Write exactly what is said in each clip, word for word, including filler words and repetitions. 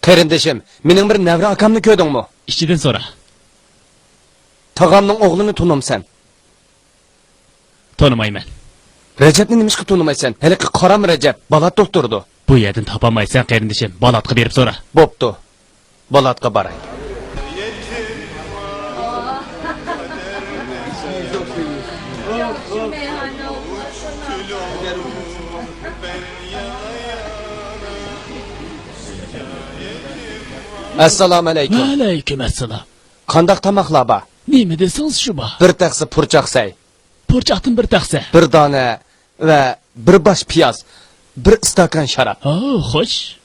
قېرىندىشىم، مېنىڭ بىر نەۋرە ئاكامنى كۆردۈڭمۇ؟ ئىچىدىن سورا. تاغامنىڭ ئوغلىنى تونۇمسەن؟ تونۇمايمەن. رەجەپنى نېمىشقا تونۇمايسەن؟ ھېلىقى قارام رەجەپ بالاتتا ئولتۇرىدۇ. بۇ يەردىن تاپالمايسەن، قېرىندىشىم، بالاتقا بېرىپ سورا. بوپتۇ. بالاتقا باراي. ئەسسالامۇ ئەلەيكۇم. ۋەئەلەيكۇم ئەسسالام. قانداق تاماقلار بار؟ نېمە دېسىڭىز شۇ بار. بىر تەخسە پۇرچاق سەي. پۇرچاقتىن بىر تەخسە. بىر دانە ۋە بىر باش پىياز، بىر ئىستاكان شاراب. ئو، خوش.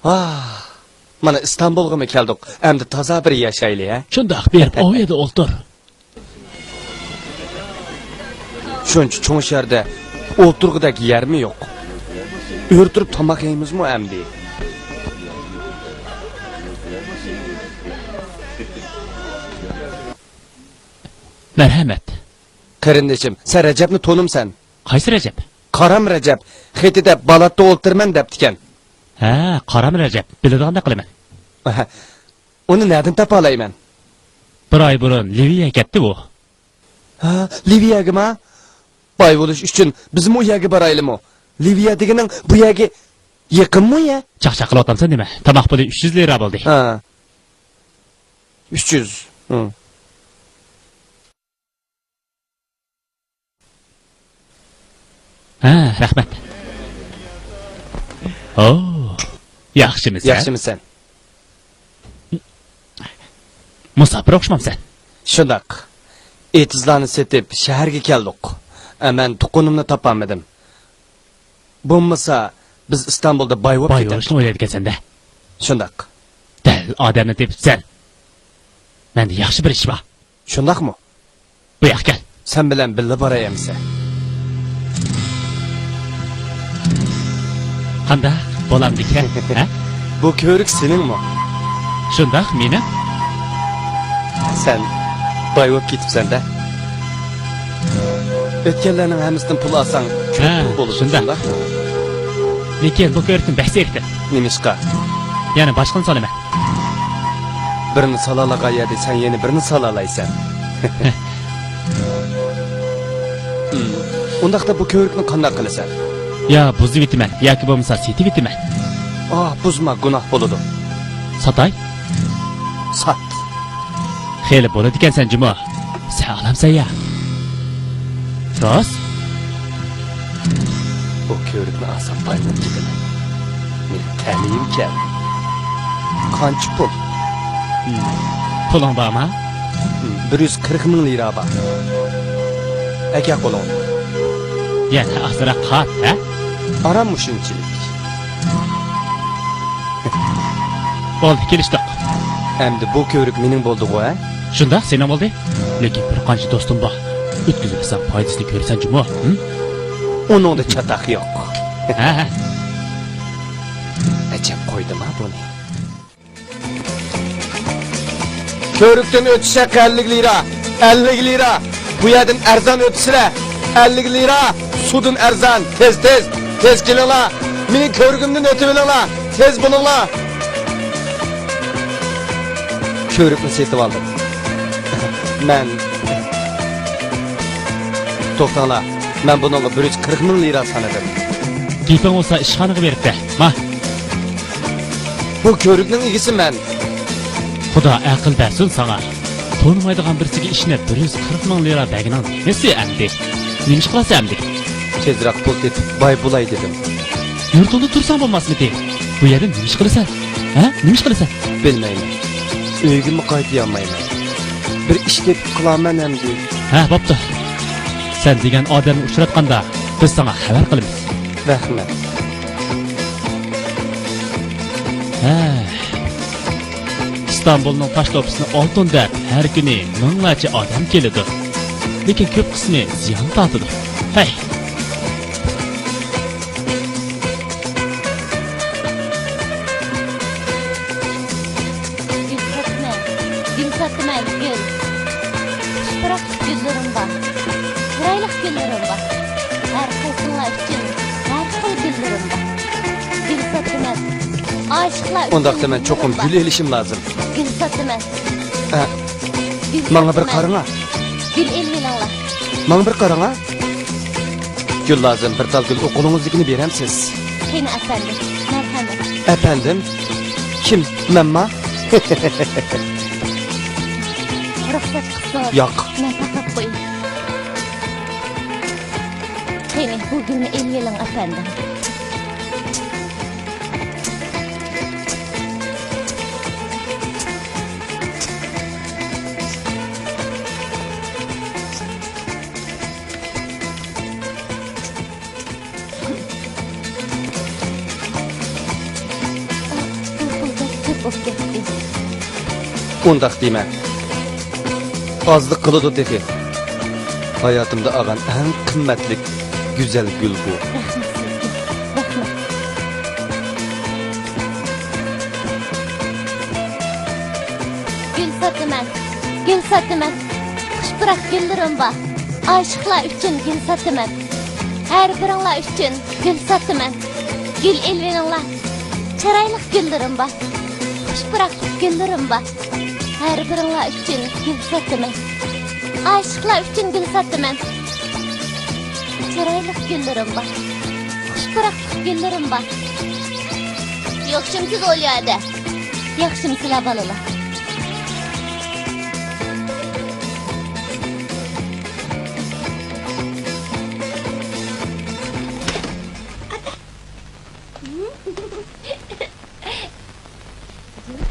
ۋاھ، مانا ئىستانبۇلغىمۇ كەلدۇق. ئەمدى تازا بىر ياشايلى، ھە؟ شۇنداق، بېرىپ ئۇ يەردە ئولتۇر. شۇنچە چوڭ شەھەردە ئولتۇرغۇدەك يەرمۇ يوق. ئۆرە تۇرۇپ تاماق يەيمىزمۇ ئەمدى؟ مەرھەمەت. قېرىندىشىم، سەن رەجەپنى تونۇمسەن؟ قايسى رەجەپ؟ قارام رەجەپ. خېتىدە بالاتتا ئولتۇرىمەن دەپتىكەن. ھە، قارام رەجەپ. بىلىدىغاندەك قىلىمەن. ئۇنى نەدىن تاپالايمەن؟ بىر ئاي بۇرۇن لىۋىيەگە كەتتى ئۇ. ھە، لىۋىيەگىما؟ باي بولۇش ئۈچۈن بىزمۇ ئۇ يەرگە بارايلىمۇ؟ لىۋىيە دېگىنىڭ بۇ يەرگە يېقىنمۇ يە؟ چاقچاق قىلىۋاتامسەن نېمە؟ تاماق پۇلى ئۈچ يۈز لىرا بولدى. ھە. ئۈچ يۈز. ھە. ھە، رەھمەت. ئو، ياخشىمىسەن؟ ياخشىمىسەن؟ مۇساپىر ئوخشىمامسەن؟ شۇنداق. ئېتىزلارنى سېتىپ شەھەرگە كەلدۇق. ئە، مەن تۇغقىنىمنى تاپالمىدىم. بولمىسا، بىز ئىستانبۇلدا باي بولۇپ باي كېتەتتۇق. بولۇشنى ئويلايدىكەنسەن-دە. شۇنداق. دەل ئادەمنى تېپىپسەن. مەندە ياخشى بىر ئىش بار. شۇنداقمۇ؟ بۇ ياققا كەل. سەن بىلەن بىللە باراي ئەمىسە. قانداق؟ بولامدىكەن، ھە؟ بۇ كۆۋرۈك سېنىڭمۇ؟ شۇنداق، مېنىڭ. سەن باي بولۇپ كېتىپسەن-دە. ئۆتكەنلەرنىڭ ھەممىسىدىن پۇل ئالساڭ، ھە، كۆپ پۇل بولىدۇ، شۇنداق. شۇنداقمۇ؟ لېكىن بۇ كۆۋرۈكنى بەك زېرىكتىم. نېمىشقا؟ يەنە باشقىنى سالىمەن. بىرنى سالالىغان يەردە سەن يەنە بىرنى سالالايسەن. ھىم. ئۇنداقتا بۇ كۆۋرۈكنى قانداق قىلىسەن؟ يا بۇزۇۋېتىمەن، ياكى بولمىسا سېتىۋېتىمەن. ئاھ، بۇزما، گۇناھ بولىدۇ. ساتاي؟ سات. خېلى بولىدىكەنسەن جۇمۇ. سەن ئالامسەن يا؟ راست؟ بۇ كۆۋرۈكنى ئالسام باي بولۇپ كېتىمەن. مېنىڭ تەلىيىم كەلدى. قانچە پۇل؟ ھىم. پۇلۇڭ بارمۇ؟ ھىم، بىر يۈز قىرىق مىڭ لىرا بار. ئەكە قولۇڭنى. يەنە ئازراق قات، ھە؟ ئاران مۇشۇنچىلىك. بولدى، كېلىشتۇق. ئەمدى بۇ كۆۋرۈك مېنىڭ بولدىغۇ، ھە؟ شۇنداق، سېنىڭ بولدى. لېكىن بىر قانچە دوستۇم بار. ئۆتكۈزۈۋەتسەڭ پايدىسىنى كۆرىسەن جۇمۇ، ھىم؟ ئۇنىڭدا چاتاق يوق. ھە، ھە. ئەجەب قويدۇما بۇنى. كۆۋرۈكتىن ئۆتۈش ھەققى ئەللىك لىرا. ئەللىك لىرا. بۇ يەردىن ئەرزان ئۆتىسىلەر. ئەللىك لىرا. سۇدىن ئەرزان. تېز، تېز. تېز كېلىڭلار. مېنىڭ كۆۋرۈكۈمدىن ئۆتۈۋېلىڭلار. تېز بولۇڭلار. كۆۋرۈكنى سېتىۋالدىم. مەن، توختاڭلار. مەن بۇنىڭغا بىر يۈز قىرىق مىڭ لىرا سانىدىم. گېپىڭ بولسا ئىشخانىغا بېرىپ بەر. ما. بۇ كۆۋرۈكنىڭ ئىگىسى مەن. خۇدا ئەقىل بەرسۇن ساڭا. تونۇمايدىغان بىرسىگە ئىشىنىپ بىر يۈز قىرىق مىڭ لىرا بەرگىنىڭ نېمىسى ئەمدى؟ نېمە ئىش قىلاسەن ئەمدى؟ تېزرەك پۇل تېپىپ باي بولاي دېدىم. يۇرتۇڭدا تۇرساڭ بولماسمىدى؟ بۇ يەردە نېمە ئىش قىلىسەن؟ ھە؟ نېمە ئىش قىلىسەن؟ بىلمەيمەن. ئۆيگىمۇ قايتىيالمايمەن. بىر ئىش تېپىپ قىلارمەن ئەمدى. ھە، بوپتۇ. سەن دېگەن ئادەمنى ئۇچراتقاندا بىز ساڭا خەۋەر قىلىمىز. رەھمەت. ھە. ئىستانبۇلنىڭ پاچتا ئوفىسىنى ئالتۇن دەپ ھەر كۈنى مىڭلارچە ئادەم كېلىدۇ. لېكىن كۆپ قىسمى زىيان تارتىدۇ. ھەي! گۈل ساتىمەن، گۈل ساتىمەن، گۈل. پۇراقلىق گۈللىرىم بار، چىرايلىق گۈللىرىم بار. ھەر قايسىڭلار ئۈچۈن ھەر خىل گۈللىرىم بار. ئاشىقلار ئۈچۈن ئۇنداقتا مەن چوقۇم گۈل ئېلىشىم لازىم. گۈل ساتىمەن. ئە، گۈل ماڭا بىر ساتىمەن. قاراڭا. گۈل ئېلىۋېلىڭلار. ماڭا بىر قاراڭا. گۈل لازىم، بىر تال گۈل، ئۇ قولىڭىزدىكىنى بېرەمسىز؟ قېنى ئەپەندىم، مەرھەمەت. ئەپەندىم؟ كىم، مەنما؟ رۇخسەت قىلسىڭىز، ياق. مەن تاقاپ قوياي. قېنى، بۇ گۈلنى ئېلىۋېلىڭ، ئەپەندىم. بۇ پۇل بەك كۆپ بولۇپ كەتتى. ئۇنداق دېمە. ئازلىق قىلىدۇ تېخى. ھاياتىمدا ئالغان ئەڭ قىممەتلىك گۈزەل گۈل بۇ. رەھمەت سىزگە. رەھمەت. گۈل ساتىمەن. گۈل ساتىمەن. خۇش پۇراق گۈللىرىم بار. ئاشىقلار ئۈچۈن گۈل ساتىمەن. ھەر بىرىڭلار ئۈچۈن گۈل ساتىمەن. گۈل ئېلىۋېلىڭلار. چىرايلىق گۈللىرىم بار. خۇش پۇراقلىق گۈللىرىم بار. ھەر بىرىڭلار ئۈچۈن گۈل ساتىمەن. ئاشىقلار ئۈچۈن گۈل ساتىمەن. چىرايلىق گۈللىرىم بار. خۇش پۇراقلىق گۈللىرىم بار. ياخشىمسىز ئوليا ھەدە؟ ياخشىمسىلەر بالىلار؟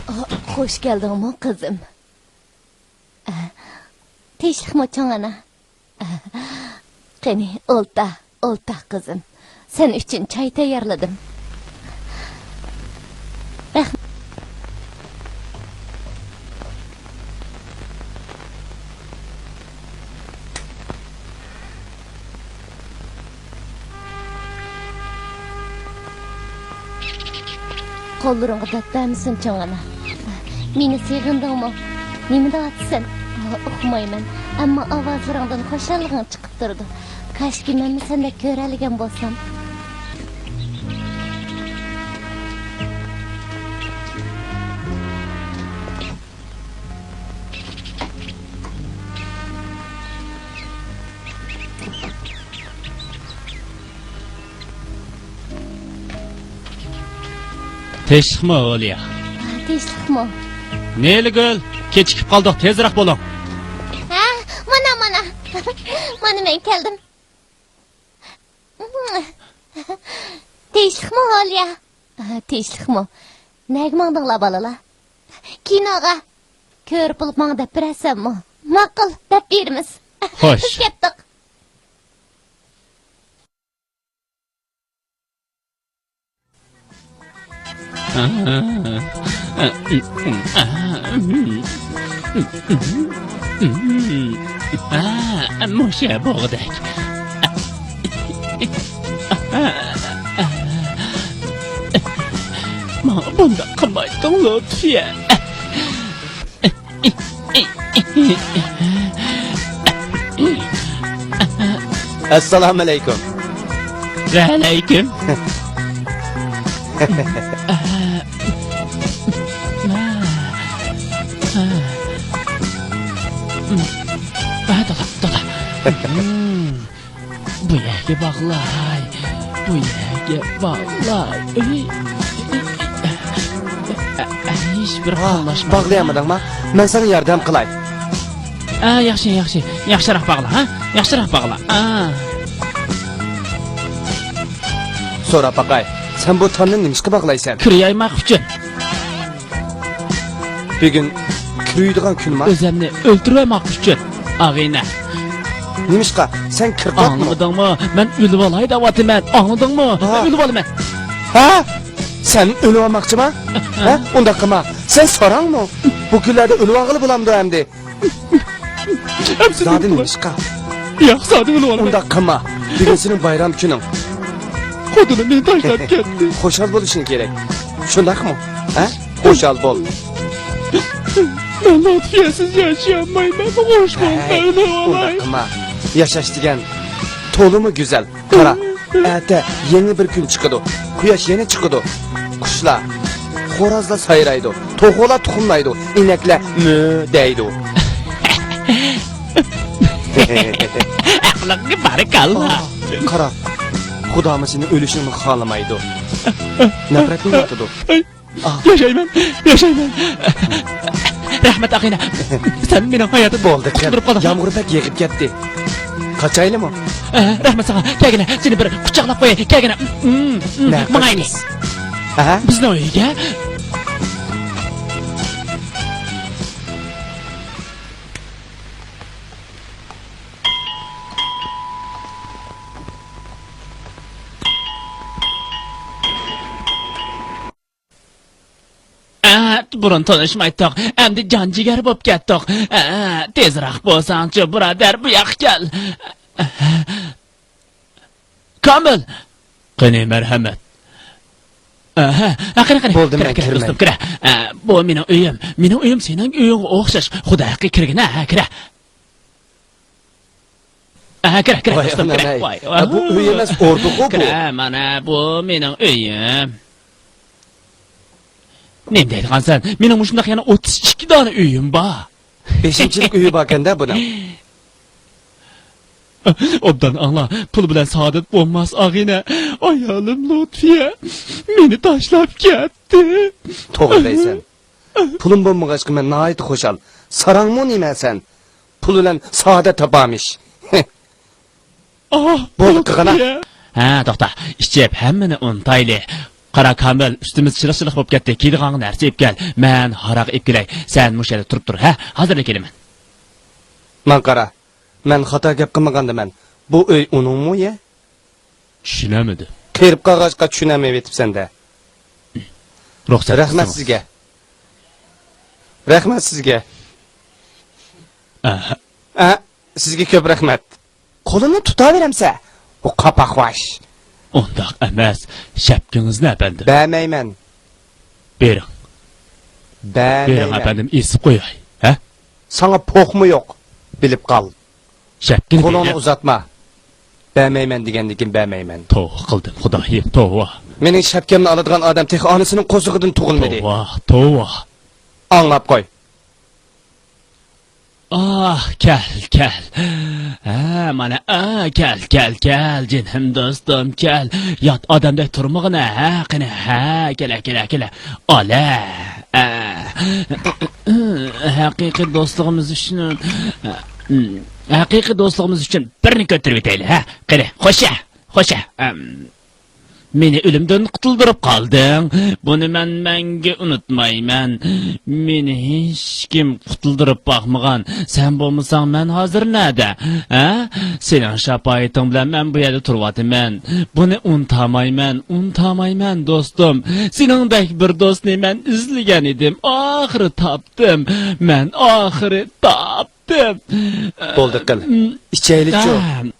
ئا، خوش كەلدىڭمۇ، قىزىم؟ ئە، تىنچلىقمۇ، چوڭ ئانا؟ ئە، قېنى، ئولتۇر، ئولتۇر، قىزىم. سەن ئۈچۈن چاي تەييارلىدىم. رەھمەت. قوللىرىڭغا دەرد بەرمىسۇن، چوڭ ئانا. مېنى سېغىندىڭمۇ؟ نېمە دەۋاتىسەن؟ ئۇقمايمەن. ئەمما ئاۋازلىرىڭدىن خۇشاللىقىڭ چىقىپ تۇرىدۇ. كاشكى مەنمۇ سەندەك كۆرەلىگەن بولسام. تىنچلىقمۇ، ھوليا؟ تىنچلىقمۇ؟ نىلگۈل، كېچىكىپ قالدۇق، تېزرەك بولۇڭ. ھە، مانا، مانا. مانا مەن كەلدىم. تىنچلىقمۇ، ھوليا؟ تىنچلىقمۇ؟ نەگە ماڭدىڭلار، بالىلار؟ كىنوغا. كۆرۈپ بولۇپ ماڭا دەپ بېرەرسەنمۇ؟ ماقۇل، دەپ بېرىمىز. خوش. بىز كەتتۇق. مۇشۇ بوغدەك. ماڭا بۇنداق قىلمايتتىڭ، لۇتپىيە. ئەسسالامۇئەلەيكۇم. ۋەئەلەيكۇم. ھە، توختا، توختا. بۇ يەرگە باغلاي، بۇ يەرگە باغلاي. ئۆي. ھېچبىر ھا، قوللاشمايدۇ. باغلىيالمىدىڭما؟ مەن ساڭا ياردەم قىلاي. ئا، ياخشى، ياخشى. ياخشىراق باغلا، ھە؟ ياخشىراق باغلا. ئا. سوراپ باقاي، سەن بۇ تارنى نېمىشقا باغلايسەن؟ كىر يايماق ئۈچۈن. بۈگۈن كىر يۇيىدىغان كۈنما؟ ئۆزۈمنى ئۆلتۈرۈۋەرمەك ئۈچۈن، ئاغىنە. نېمىشقا؟ سەن كىر قاتمۇ؟ ئاڭلىمىدىڭمۇ؟ مەن ئۆلۈۋالاي دەۋاتىمەن. ئاڭلىدىڭمۇ؟ ھا. مەن ئۆلۈۋالىمەن. ھە؟ سەن ئۆلۈۋالماقچىما؟ ھە؟ ئۇنداق قىلما. سەن ساراڭمۇ؟ بۇ كۈنلەردە ئۆلۈۋالغىلى بولامدۇ ئەمدى؟ ئەمسە زادى نېمە قىلىمەن؟ نېمىشقا؟ ياق، زادى ئۆلۈۋالىمەن. ئۇنداق قىلما. بۈگۈن سېنىڭ بايرام كۈنۈڭ. خوتۇنۇم مېنى تاشلاپ كەتتى. خۇشال بولۇشۇڭ كېرەك. شۇنداقمۇ؟ ھە؟ خۇشال بول. مەن لۇتپىيەسىز ياشىيالمايمەن. خوش بول، ھەي، ئۆلۈۋالاي. ئۇنداق قىلما. ياشاش دېگەن تولىمۇ گۈزەل. قارا، ئەتە يېڭى بىر كۈن چىقىدۇ. قۇياش يەنە چىقىدۇ. قۇشلار، خورازلار سايرايدۇ، توخۇلار تۇخۇملايدۇ، ئىنەكلەر مۆ دەيدۇ. ئەقلىڭگە بارىكاللا. قارا، خۇدامۇ سېنىڭ ئۆلۈشۈڭنى خالىمايدۇ. نەپرەتلىنىۋاتىدۇ. ياشايمەن، ياشايمەن. رەھمەت، ئاغىنە. سەن مېنىڭ ھاياتىمنى قۇتقۇزۇپ قالدىڭ. يامغۇر بەك يېغىپ كەتتى. قاچايلىمۇ؟ ئە، رەھمەت ساڭا. كەلگىنە، سېنى بىر قۇچاقلاپ قوياي. كەلگىنە. ماڭايلى. ھە؟ بىزنىڭ ئۆيگە. ئە، بۇرۇن تونۇشمايتتۇق، ئەمدى جان جىگەر بولۇپ كەتتۇق. ئە، تېزراق بولساڭچۇ، بۇرادەر، بۇ ياققا كەل. كامىل! قېنى، مەرھەمەت. ئەھە، ھە، قېنى، قېنى. بولدى، كىرە، مەن كىرە، كىرمەي. دوستۇم، كىرە. ئە، بۇ مېنىڭ ئۆيۈم. مېنىڭ ئۆيۈم سېنىڭ ئۆيۈڭگە ئوخشاش. خۇدا ھەققى، كىرگىنە، ھە، كىرە. ئەھە، كىرە، كىرە، ۋاي دوستۇم، كىرە. ئانام-ئەي. ۋاي، ۋاي. بۇ ئۆي ئەمەس، ئوردۇقغۇ بۇ. كىرە، مانا بۇ مېنىڭ ئۆيۈم. نېمە دەيدىغانسەن؟ مېنىڭ مۇشۇنداق يەنە ئوتتۇز ئىككى دانە ئۆيۈم بار. بېشىمچىلىك ئۆيى باركەن-دە بۇنىڭ. ئوبدان ئاڭلا، پۇل بىلەن سائادەت بولماس، ئاغىنە. ئايالىم لۇتپىيە مېنى تاشلاپ كەتتى. توغرا دەيسەن. پۇلۇم بولمىغاچقا مەن ناھايىتى خۇشال. ساراڭمۇ نېمە سەن؟ پۇل بىلەن سائادەت تاپامىش. ئاھ، بولدى، قىغىنا. ھە، توختا. ئىچىپ ھەممىنى ئۇنتايلى. قارا، كامىل، ئۈستىمىز چىلىق-چىلىق بولۇپ كەتتى. كىيىدىغانغا نەرسە ئېلىپ كەل. مەن ھاراق ئېلىپ كېلەي. سەن مۇشۇ يەردە تۇرۇپ تۇر، ھە؟ ھازىرلا كېلىمەن. ماڭا قارا. مەن خاتا گەپ قىلمىغاندىمەن. بۇ ئۆي ئۇنىڭمۇ يە؟ چۈشىنەلمىدىم. قېرىپ قالغاچقا چۈشىنەلمەيۋېتىپسەن-دە. رۇخسەت قىلسىڭىز. رەھمەت سىزگە. رەھمەت سىزگە. ئەھە. ئە، سىزگە كۆپ رەھمەت. قولۇمنى تۇتاۋېرەمسە، ئۇ قاپاقۋاش. ئۇنداق ئەمەس، شەپكىڭىزنى ئەپەندىم. بەرمەيمەن. بېرىڭ. بەرمەيمەن. بېرىڭ ئەپەندىم، ئېسىپ قوياي، ھە؟ ساڭا پوقمۇ يوق، بىلىپ قال. شەپكىنى بېرىڭ. قولۇڭنى ئۇزاتما. بەرمەيمەن دېگەندىن كېيىن بەرمەيمەن. توۋا قىلدىم خۇدايىم، توۋا. مېنىڭ شەپكەمنى ئالىدىغان ئادەم تېخى ئانىسىنىڭ قورسىقىدىن تۇغۇلمىدى. توۋا، توۋا. ئاڭلاپ قوي. ئاھ، كەل، كەل. ھە، مانا، ئا، كەل، كەل، كەل، جېنىم دوستۇم، كەل. يات ئادەمدەك تۇرمىغىنە، ھە، قېنى، ھە، كېلە، كېلە، كېلە. ئالە. ئە. ھەقىقىي دوستلۇقىمىز ئۈچۈن، ھەقىقىي دوستلۇقىمىز ئۈچۈن بىرنى كۆتۈرۈۋېتەيلى، ھە؟ قېنى، خوشە، خوشە. ئەم. مېنى ئۆلۈمدىن قۇتۇلدۇرۇپ قالدىڭ. بۇنى مەن مەڭگۈ ئۇنتۇمايمەن. مېنى ھېچكىم قۇتۇلدۇرۇپ باقمىغان. سەن بولمىساڭ مەن ھازىر نەدە؟ ھە؟ سېنىڭ شاپائىتىڭ بىلەن مەن بۇ يەردە تۇرۇۋاتىمەن. بۇنى ئۇنتامايمەن، ئۇنتامايمەن، دوستۇم. سېنىڭدەك بىر دوستنى مەن ئىزلىگەن ئىدىم. ئاخىرى تاپتىم. مەن ئاخىرى تاپتىم. بولدى قىل. ئىچەيلىچۇ. ئە.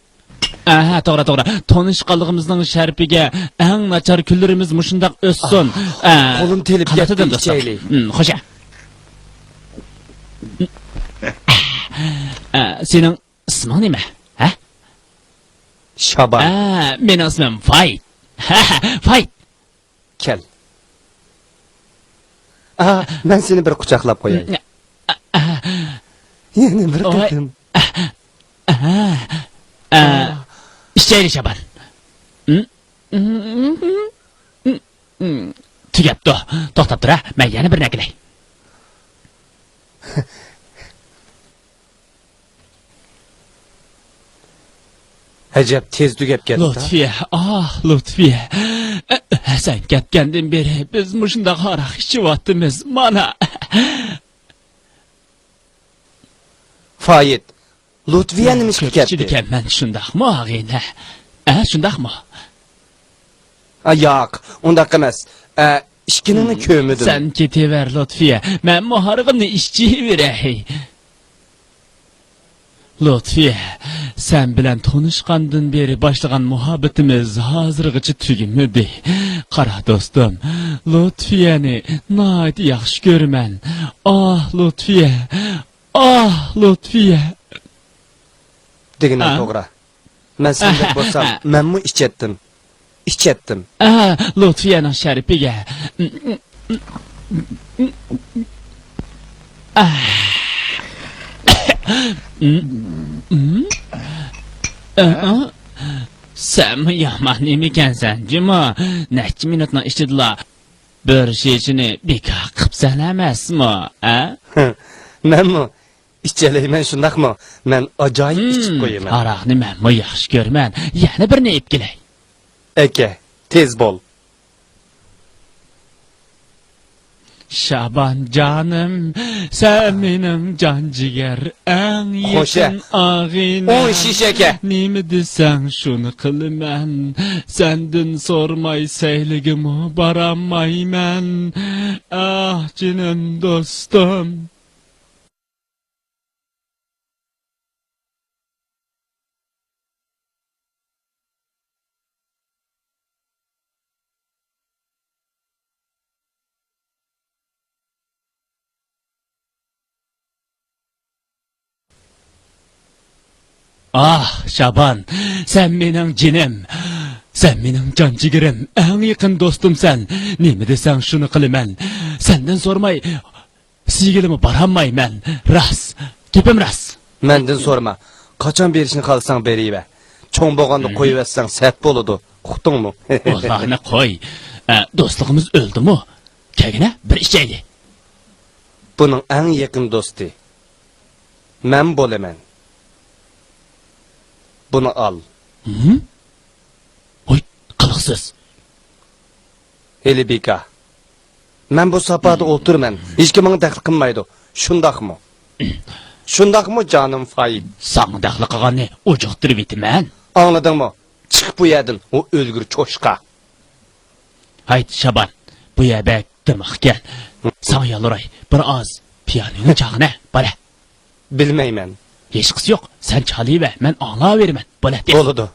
ئەھە، توغرا، توغرا. تونۇشقانلىقىمىزنىڭ شەرىپىگە ئەڭ ناچار كۈنلىرىمىز مۇشۇنداق ئۆتسۇن. ئە، قولۇم تېلىپ كەتتى، ئىچەيلى. خوشە. ئە، سېنىڭ ئىسمىڭ نېمە؟ ھە؟ شابان. ئە، مېنىڭ ئىسمىم فايت. فايت. كەل. ئا، مەن سېنى بىر قۇچاقلاپ قوياي. يەنە بىر قېتىم. ئىچەيلى شابان. تۈگەپتۇ. توختاپ تۇر ھە، مەن يەنە بىرنى ئەكېلەي. ئەجەب تېز تۈگەپ كەتتى. لۇتفىيە، ئاھ، لۇتفىيە. سەن كەتكەندىن بېرى بىز مۇشۇنداق ھاراق ئىچىۋاتىمىز، مانا. فايىت، لۇتفىيە نېمە ئىشقا كەتتى؟ كۆپ ئىچىدىكەنمەن، شۇنداقمۇ، ئاغىنە؟ ئە، شۇنداقمۇ؟ ئا، ياق، ئۇنداق ئەمەس. ئە، ئىچكىنىڭنى كۆرمىدىم. سەن كېتىۋەر، لۇتفىيە. مەنمۇ ھارىقىمنى ئىچىۋېرەي. لۇتفىيە، سەن بىلەن تونۇشقاندىن بېرى باشلىغان مۇھەببىتىمىز ھازىرغىچە تۈگىمىدى. قارا، دوستۇم، لۇتفىيەنى ناھايىتى ياخشى كۆرىمەن. ئاھ، لۇتفىيە، ئاھ، لۇتفىيە. دېگىنىڭ توغرا. مەن سەندەك بولسام، مەنمۇ ئىچەتتىم. ئىچەتتىم. ئا، لۇتپىيەنىڭ شەرىپىگە. سەنمۇ يامان نېمىكەنسەن، جۇمۇ؟ نەچچە مىنۇتنىڭ ئىچىدىلا بىر شېشىنى بىكار قىپسەن ئەمەسمۇ، ھە؟ مەنمۇ ئىچەلەيمەن، شۇنداقمۇ؟ مەن ئاجايىپ ئىچىپ قويىمەن. ھاراقنى مەنمۇ ياخشى كۆرىمەن. يەنە بىرنى ئېلىپ كېلەي. ئەكە، تېز بول. شابان جانىم، سەن مېنىڭ جان جىگەر، ئەڭ يېقىن ئاغىنەم. ئون شېشە ئەكە. نېمە دېسەڭ، شۇنى قىلىمەن. سەندىن سورىماي سەيلىگىمۇ بارالمايمەن. ئاھ، جېنىم دوستۇم. ئاھ، شابان، سەن مېنىڭ جېنىم، سەن مېنىڭ جان جىگىرىم، ئەڭ يېقىن دوستۇمسەن. نېمە دېسەڭ، شۇنى قىلىمەن. سەندىن سورىماي سىيگىلىمۇ بارالمايمەن. راست. گېپىم راست. مەندىن سورىما. قاچان بېرىشنى خالىساڭ بېرىۋەر. چوڭ بولغاندا قويۇۋەتسەڭ سەت بولىدۇ. ئۇقتۇڭمۇ؟ ئۇلارنى قوي. ئە، دوستلۇقىمىز ئۆلدىمۇ؟ كەلگىنە، بىر ئىچەيلى. بۇنىڭ ئەڭ يېقىن دوستى مەن بولىمەن. بۇنى ئال. ھىم؟ ھوي، قىلىقسىز. ھېلى بىكار. مەن بۇ ساپادا ئولتۇرىمەن. ھېچكىم ماڭا دەخلى قىلمايدۇ. شۇنداقمۇ؟ شۇنداقمۇ، جانىم فايىد؟ ساڭا دەخلى قىلغاننى ئۇجۇقتۇرۇۋېتىمەن. ئاڭلىدىڭمۇ؟ چىق بۇ يەردىن، ئۇ ئۆلگۈر چوشقا. ھايت، شابان، بۇ يەر بەك دىمىق ئىكەن. ساڭا يالۋۇراي، بىر ئاز پىيانىنى چالغىنە، بالە. بىلمەيمەن. ھېچقىسى يوق، سەن چالىۋەر، مەن ئاڭلاۋېرىمەن، بالە، تېز. بولىدۇ.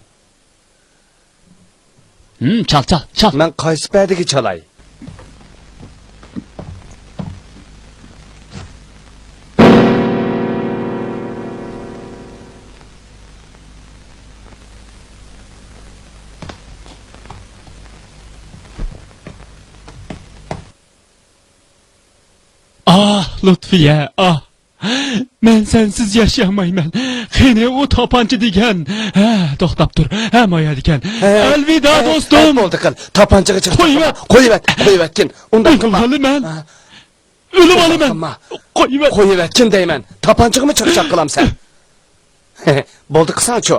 ھىم، چال، چال، چال. مەن قايسى پەدىگە چالاي؟ ئاھ، لۇتپىيە، ئاھ! مەن سەنسىز ياشىيالمايمەن. قېنى، ئۇ تاپانچا دېگەن؟ ھە، توختاپ تۇر. ھە، مايا دېگەن. ھە، ئەلۋىدا، ھە، دوستۇم. ھە، بولدى، قىل. تاپانچىغا چىقىپ قويۇۋەت. قويۇۋەت، قويۇۋەتكىن. ئۇنداق قىلما. ئۆلۈۋالىمەن. ھە. ئۆلۈۋالىمەن. قىلما. قويۇۋەت. قويۇۋەتكىن دەيمەن. تاپانچىغىمۇ چاقچاق قىلامسەن؟ بولدى، قىلساڭچۇ.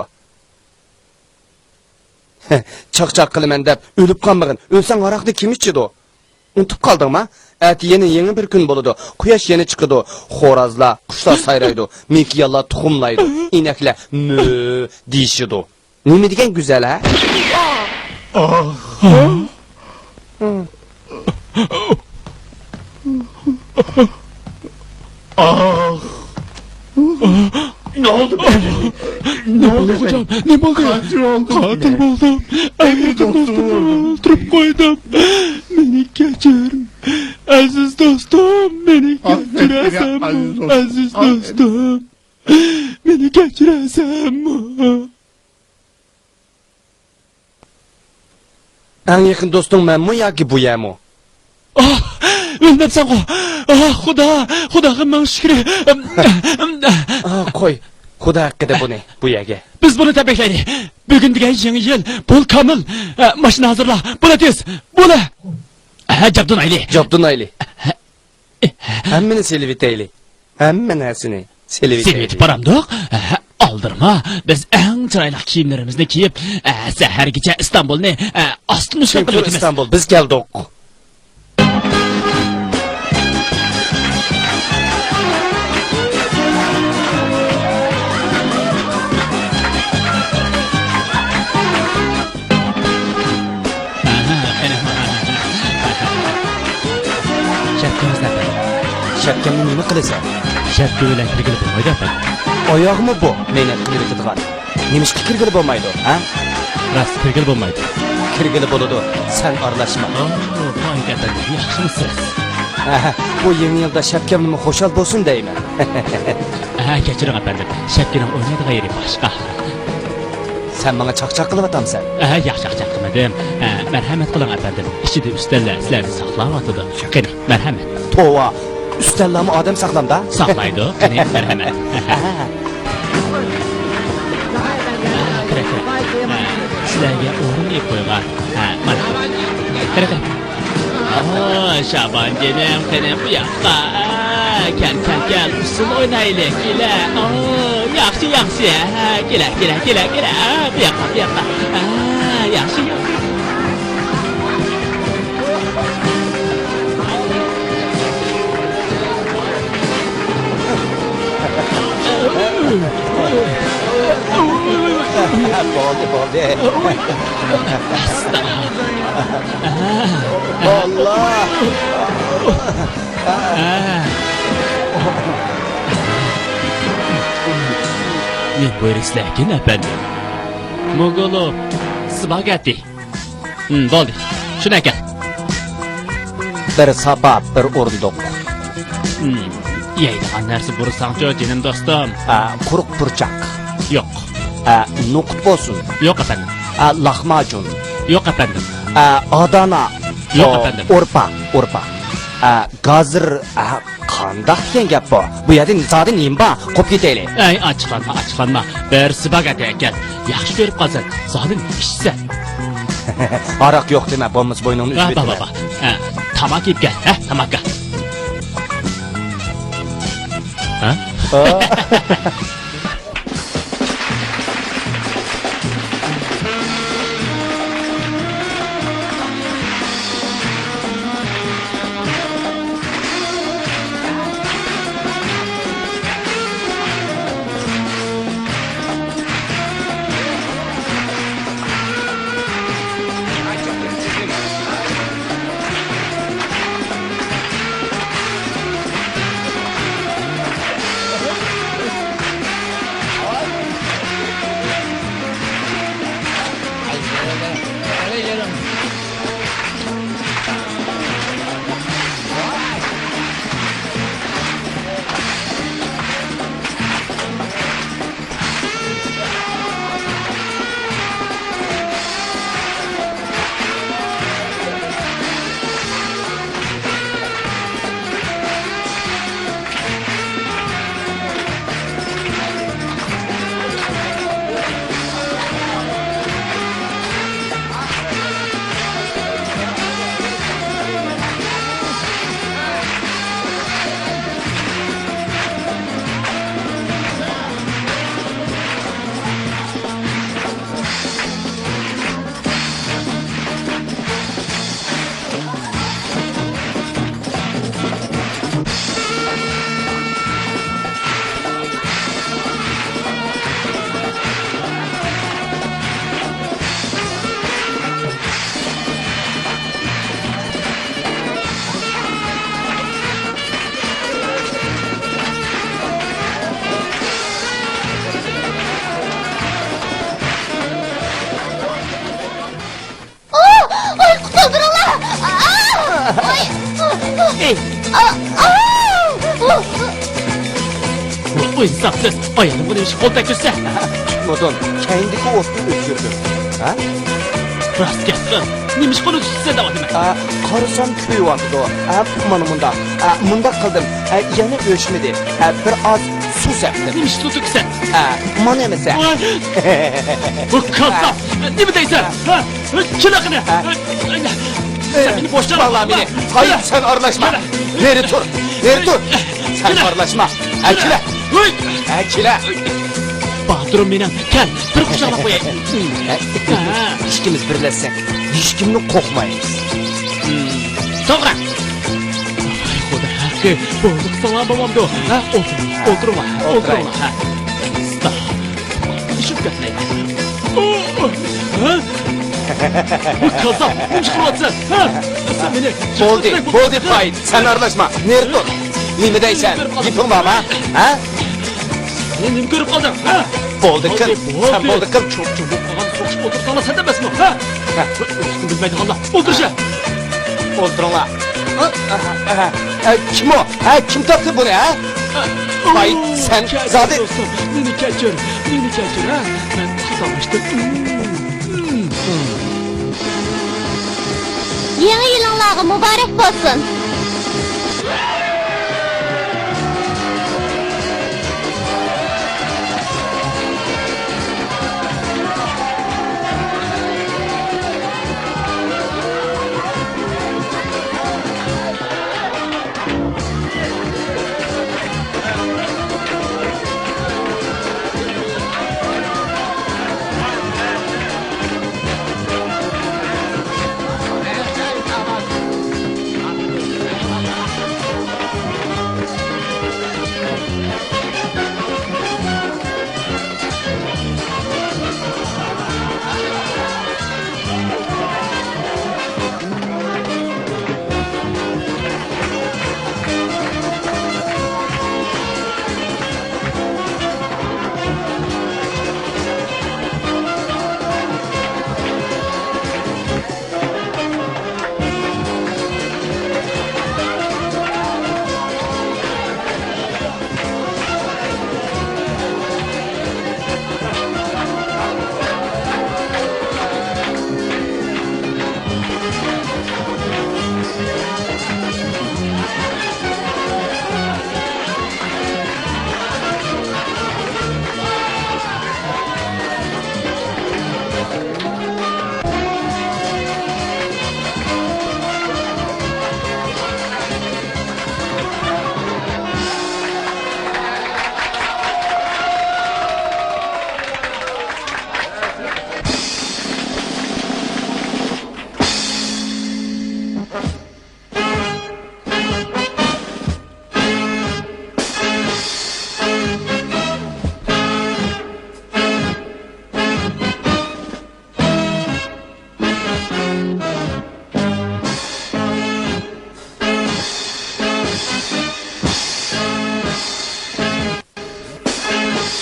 چاقچاق قىلىمەن دەپ ئۆلۈپ قالمىغىن. ئۆلسەڭ ھاراقنى كىم ئىچىدۇ؟ ئۇنتۇپ قالدىڭما؟ ئەتە يەنە يېڭى بىر كۈن بولىدۇ. قۇياش يەنە چىقىدۇ. خورازلار، قۇشلار سايرايدۇ. مېكىيانلار تۇخۇملايدۇ. ئىنەكلەر مۆ دېيىشىدۇ. نېمە دېگەن گۈزەل، ھە؟ ئاھ! نېمە بولدى؟ نېمە بولدى؟ قاتىل بولدۇم. قاتىل بولدۇم. ئەڭ يېقىن دوستۇمنى ئۆلتۈرۈپ قويدۇم. مېنى كەچۈر. ئەزىز دوستۇم، مېنى كەچۈرەسەنمۇ؟ ئەزىز دوستۇم، مېنى كەچۈرەسەنمۇ؟ ئەڭ يېقىن دوستۇڭ مەنمۇ ياكى بۇ يەرمۇ؟ ئاھ، ئۆلمەپسەنغۇ! ئاھ، خۇدا! خۇداغا مىڭ شۈكرى! ئاھ، قوي، خۇدا ھەققىدە بۇنى، بۇ يەرگە. بىز بۇنى تەبرىكلەيلى. بۈگۈن دېگەن يېڭى يىل، بول كامىل! ماشىنا ھازىرلا، بولە تېز! بولە! ھە، جابدۇن ئايلى! جابدۇن ئايلى! ھەممىنى سېلىۋېتەيلى. ھەممە نەرسىنى سېلىۋېتەيلى. سېلىۋېتىپ بارامدۇق؟ ھە، ئالدىرىما. بىز ئەڭ چىرايلىق كىيىملىرىمىزنى كىيىپ، ئە، سەھەرگىچە ئىستانبۇلنى، ئە، ئاستىن ئۈستۈن قىلىۋېتىمىز. ئىستانبۇل، بىز كەلدۇق. شەپكىڭىزنى ئەپەندىم. شەپكەمنى نېمە قىلىسەن؟ شەپكە بىلەن كىرگىلى بولمايدۇ ئەپەندىم. ئاياغمۇ بۇ مەينەت قىلىۋېتىدىغان؟ نېمىشقا كىرگىلى بولمايدۇ، ھە؟ راست، كىرگىلى بولمايدۇ. كىرگىلى بولىدۇ، سەن ئارىلاشما. ئاۋۇ، پايىت ئەپەندىم، ياخشىمۇسىز؟ ھە، بۇ يېڭى يىلدا شەپكەمنىمۇ خۇشال بولسۇن دەيمەن. ھە، كەچۈرۈڭ ئەپەندىم، شەپكىنىڭ ئوينايدىغان يېرى باشقا. سەن ماڭا چاقچاق قىلىۋاتامسەن؟ ئە، ياق، چاقچاق قىلمىدىم. ئە، مەرھەمەت قىلىڭ، ئەپەندىم. ئىچىدە ئۈستەللەر سىلەرنى ساقلاۋاتىدۇ. قېنى، مەرھەمەت. توۋا، ئۈستەللەرمۇ ئادەم ساقلامدا؟ ساقلايدۇ. قېنى، مەرھەمەت. ھە، كىرە، كىرە. ھە، سىلەرگە ئورۇن ئېلىپ قويغان. ھە، مانا. كىرە، كىرە. ئاھ، شابان جېنىم، قېنى بۇ ياققا. ئە، كەل، كەل، كەل، ئۇسسۇل ئوينايلى. كېلە. ئاھ، ياخشى، ياخشى. ھە، كېلە، كېلە، كېلە، كېلە. ئە، بۇ ياققا، بۇ ياققا. ئە، ياخشى، ياخشى. بولدى، بولدى. ئاللا! نېمە بۇيرۇسىلەركىن، ئەپەندىم؟ موگولوف، سپاگېتتى. ھىم، بولدى. شۇنى ئەكەل. بىر ساپا، بىر ئورۇندۇق. ھىم، يەيدىغان نەرسە بۇيرۇساڭچۇ، جېنىم دوستۇم. ئا، قۇرۇق پۇرچاق. يوق. ئا، نوقۇت بولسۇن. يوق، ئەپەندىم. ئا، لاخماجۇن. يوق، ئەپەندىم. ئا، ئادانا. يوق، ئەپەندىم. ئورپا، ئورپا. ئا، گازىر، ئا، قانداق دېگەن گەپ بۇ؟ بۇ يەردە زادى نېمە بار؟ قوپ كېتەيلى. ئەي، ئاچچىقلانما، ئاچچىقلانما. بىر سپاگېتتى ئەكەل. ياخشى كۆرۈپ قالسەن، زادى ئىچىسەن. ھاراق يوق دېمە، بولمىسا بوينۇڭنى ئۈزۈپ بار، بار، بار. ھە، تاماكا ئېلىپ كەل، ھە، تاماكا. ھە؟ ئاھ! ئاي، قۇتۇلدۇرۇڭلار! ئاھ! ئاي! ئېي! ئا-، ئاھ! ۋاي، ئىنساپسىز! ئايالىمغا نېمىشقا قول تەگكۈزسە؟ تۇتمىدىم، كەينىدىكى ئوتنى ئۆچۈردۈم. ھە؟ راست گەپ قىل! نېمىشقا ئۇنى تۇتىسەن دەۋاتىمەن؟ ئا، قارىسام كۆيۈۋاتىدۇ. ئا، مانا مۇنداق. ئا، مۇنداق قىلدىم. ئا، يەنە ئۆچمىدى. ئا، بىر ئاز سۇ سەپتىم. نېمىشقا سۇ تۆكىسەن؟ ئا، مانا ئەمىسە. ۋاي! بۇ كاززاپ! نېمە دەيسەن؟ ھە؟ كېلە قېنى! سەن مېنى بوشىتىۋال! بالا مېنى! ھاي، سەن ئارىلاشما! نېرى تۇر! نېرى تۇر! سەن ئارىلاشما! ھە، كېلە! ھە، كېلە! باتۇرۇم مېنىڭ! كەل، بىر قۇچاقلاپ قوياي! ھە، ئىككىمىز بىرلەشسەك، ھېچكىمنى قورقمايمىز. توغرا! ۋاي خۇدا ھەققى، بولدى قىلساڭلار بولمامدۇ؟ ھە، ئولتۇرۇڭ، ئولتۇرۇڭلار، ھە، ئولتۇرۇڭلار، ھە. ئاستا. چۈشۈپ كەتمەي. ھە؟ بۇ كاززاپ، نېمە ئىش قىلىۋاتىسەن؟ ھە؟ سەن مېنى بولدى، بولدى، پايىت، سەن ئارىلاشما. نېرى تۇر. نېمە دەيسەن؟ گېپىڭ بارمۇ؟ ھە؟ سەن نېمە كۆرۈپ قالدىڭ؟ ھە؟ بولدى، قىل. بولدى، سەن بولدى، قىل. چوپ-چوپ بولۇپ قالغان سوقۇشقا ئولتۇرساڭلار سەن ئەمەسمۇ؟ ھە؟ ھە. ئۆزۈڭنى بىلمەيدىغانلار. ئولتۇر شە. ئولتۇرۇڭلار. ئە، ئە، ئە، ئە، كىم ئۇ؟ ھە، كىم تاپتى بۇنى، ھە؟ ۋاي، سەن كەچۈر زادى. دوستۇم، مېنى كەچۈر، مېنى كەچۈر، ھە؟ مەن يېڭى يىلىڭلارغا مۇبارەك بولسۇن!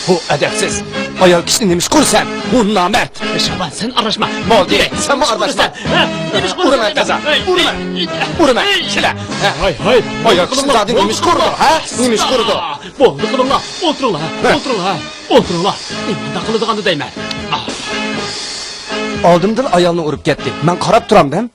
بۇ ئەدەپسىز! ئايال كىشىنى نېمىشقا ئۇرىسەن؟ بۇ نامەرد! شابان، سەن ئارىلاشما! بولدى، سەنمۇ ئارىلاشما! ھە؟ نېمىشقا ئۇرىمەن؟ ئۇرىمەن! ئۇرىمەن! كېلە! ھە؟ ھاي، ھاي! ئايال كىشىنى زادى نېمىشقا ئۇرىدۇ؟ ھە؟ نېمىشقا ئۇرىدۇ؟ بولدى، قىلىڭلار! ئولتۇرۇڭلار! ھە؟ ئولتۇرۇڭلار! ئولتۇرۇڭلار! ئۇنداق قىلىدىغاندا دەيمەن! ئالدىمدىلا ئايالنى ئۇرۇپ كەتتى. مەن قاراپ تۇرامدىم.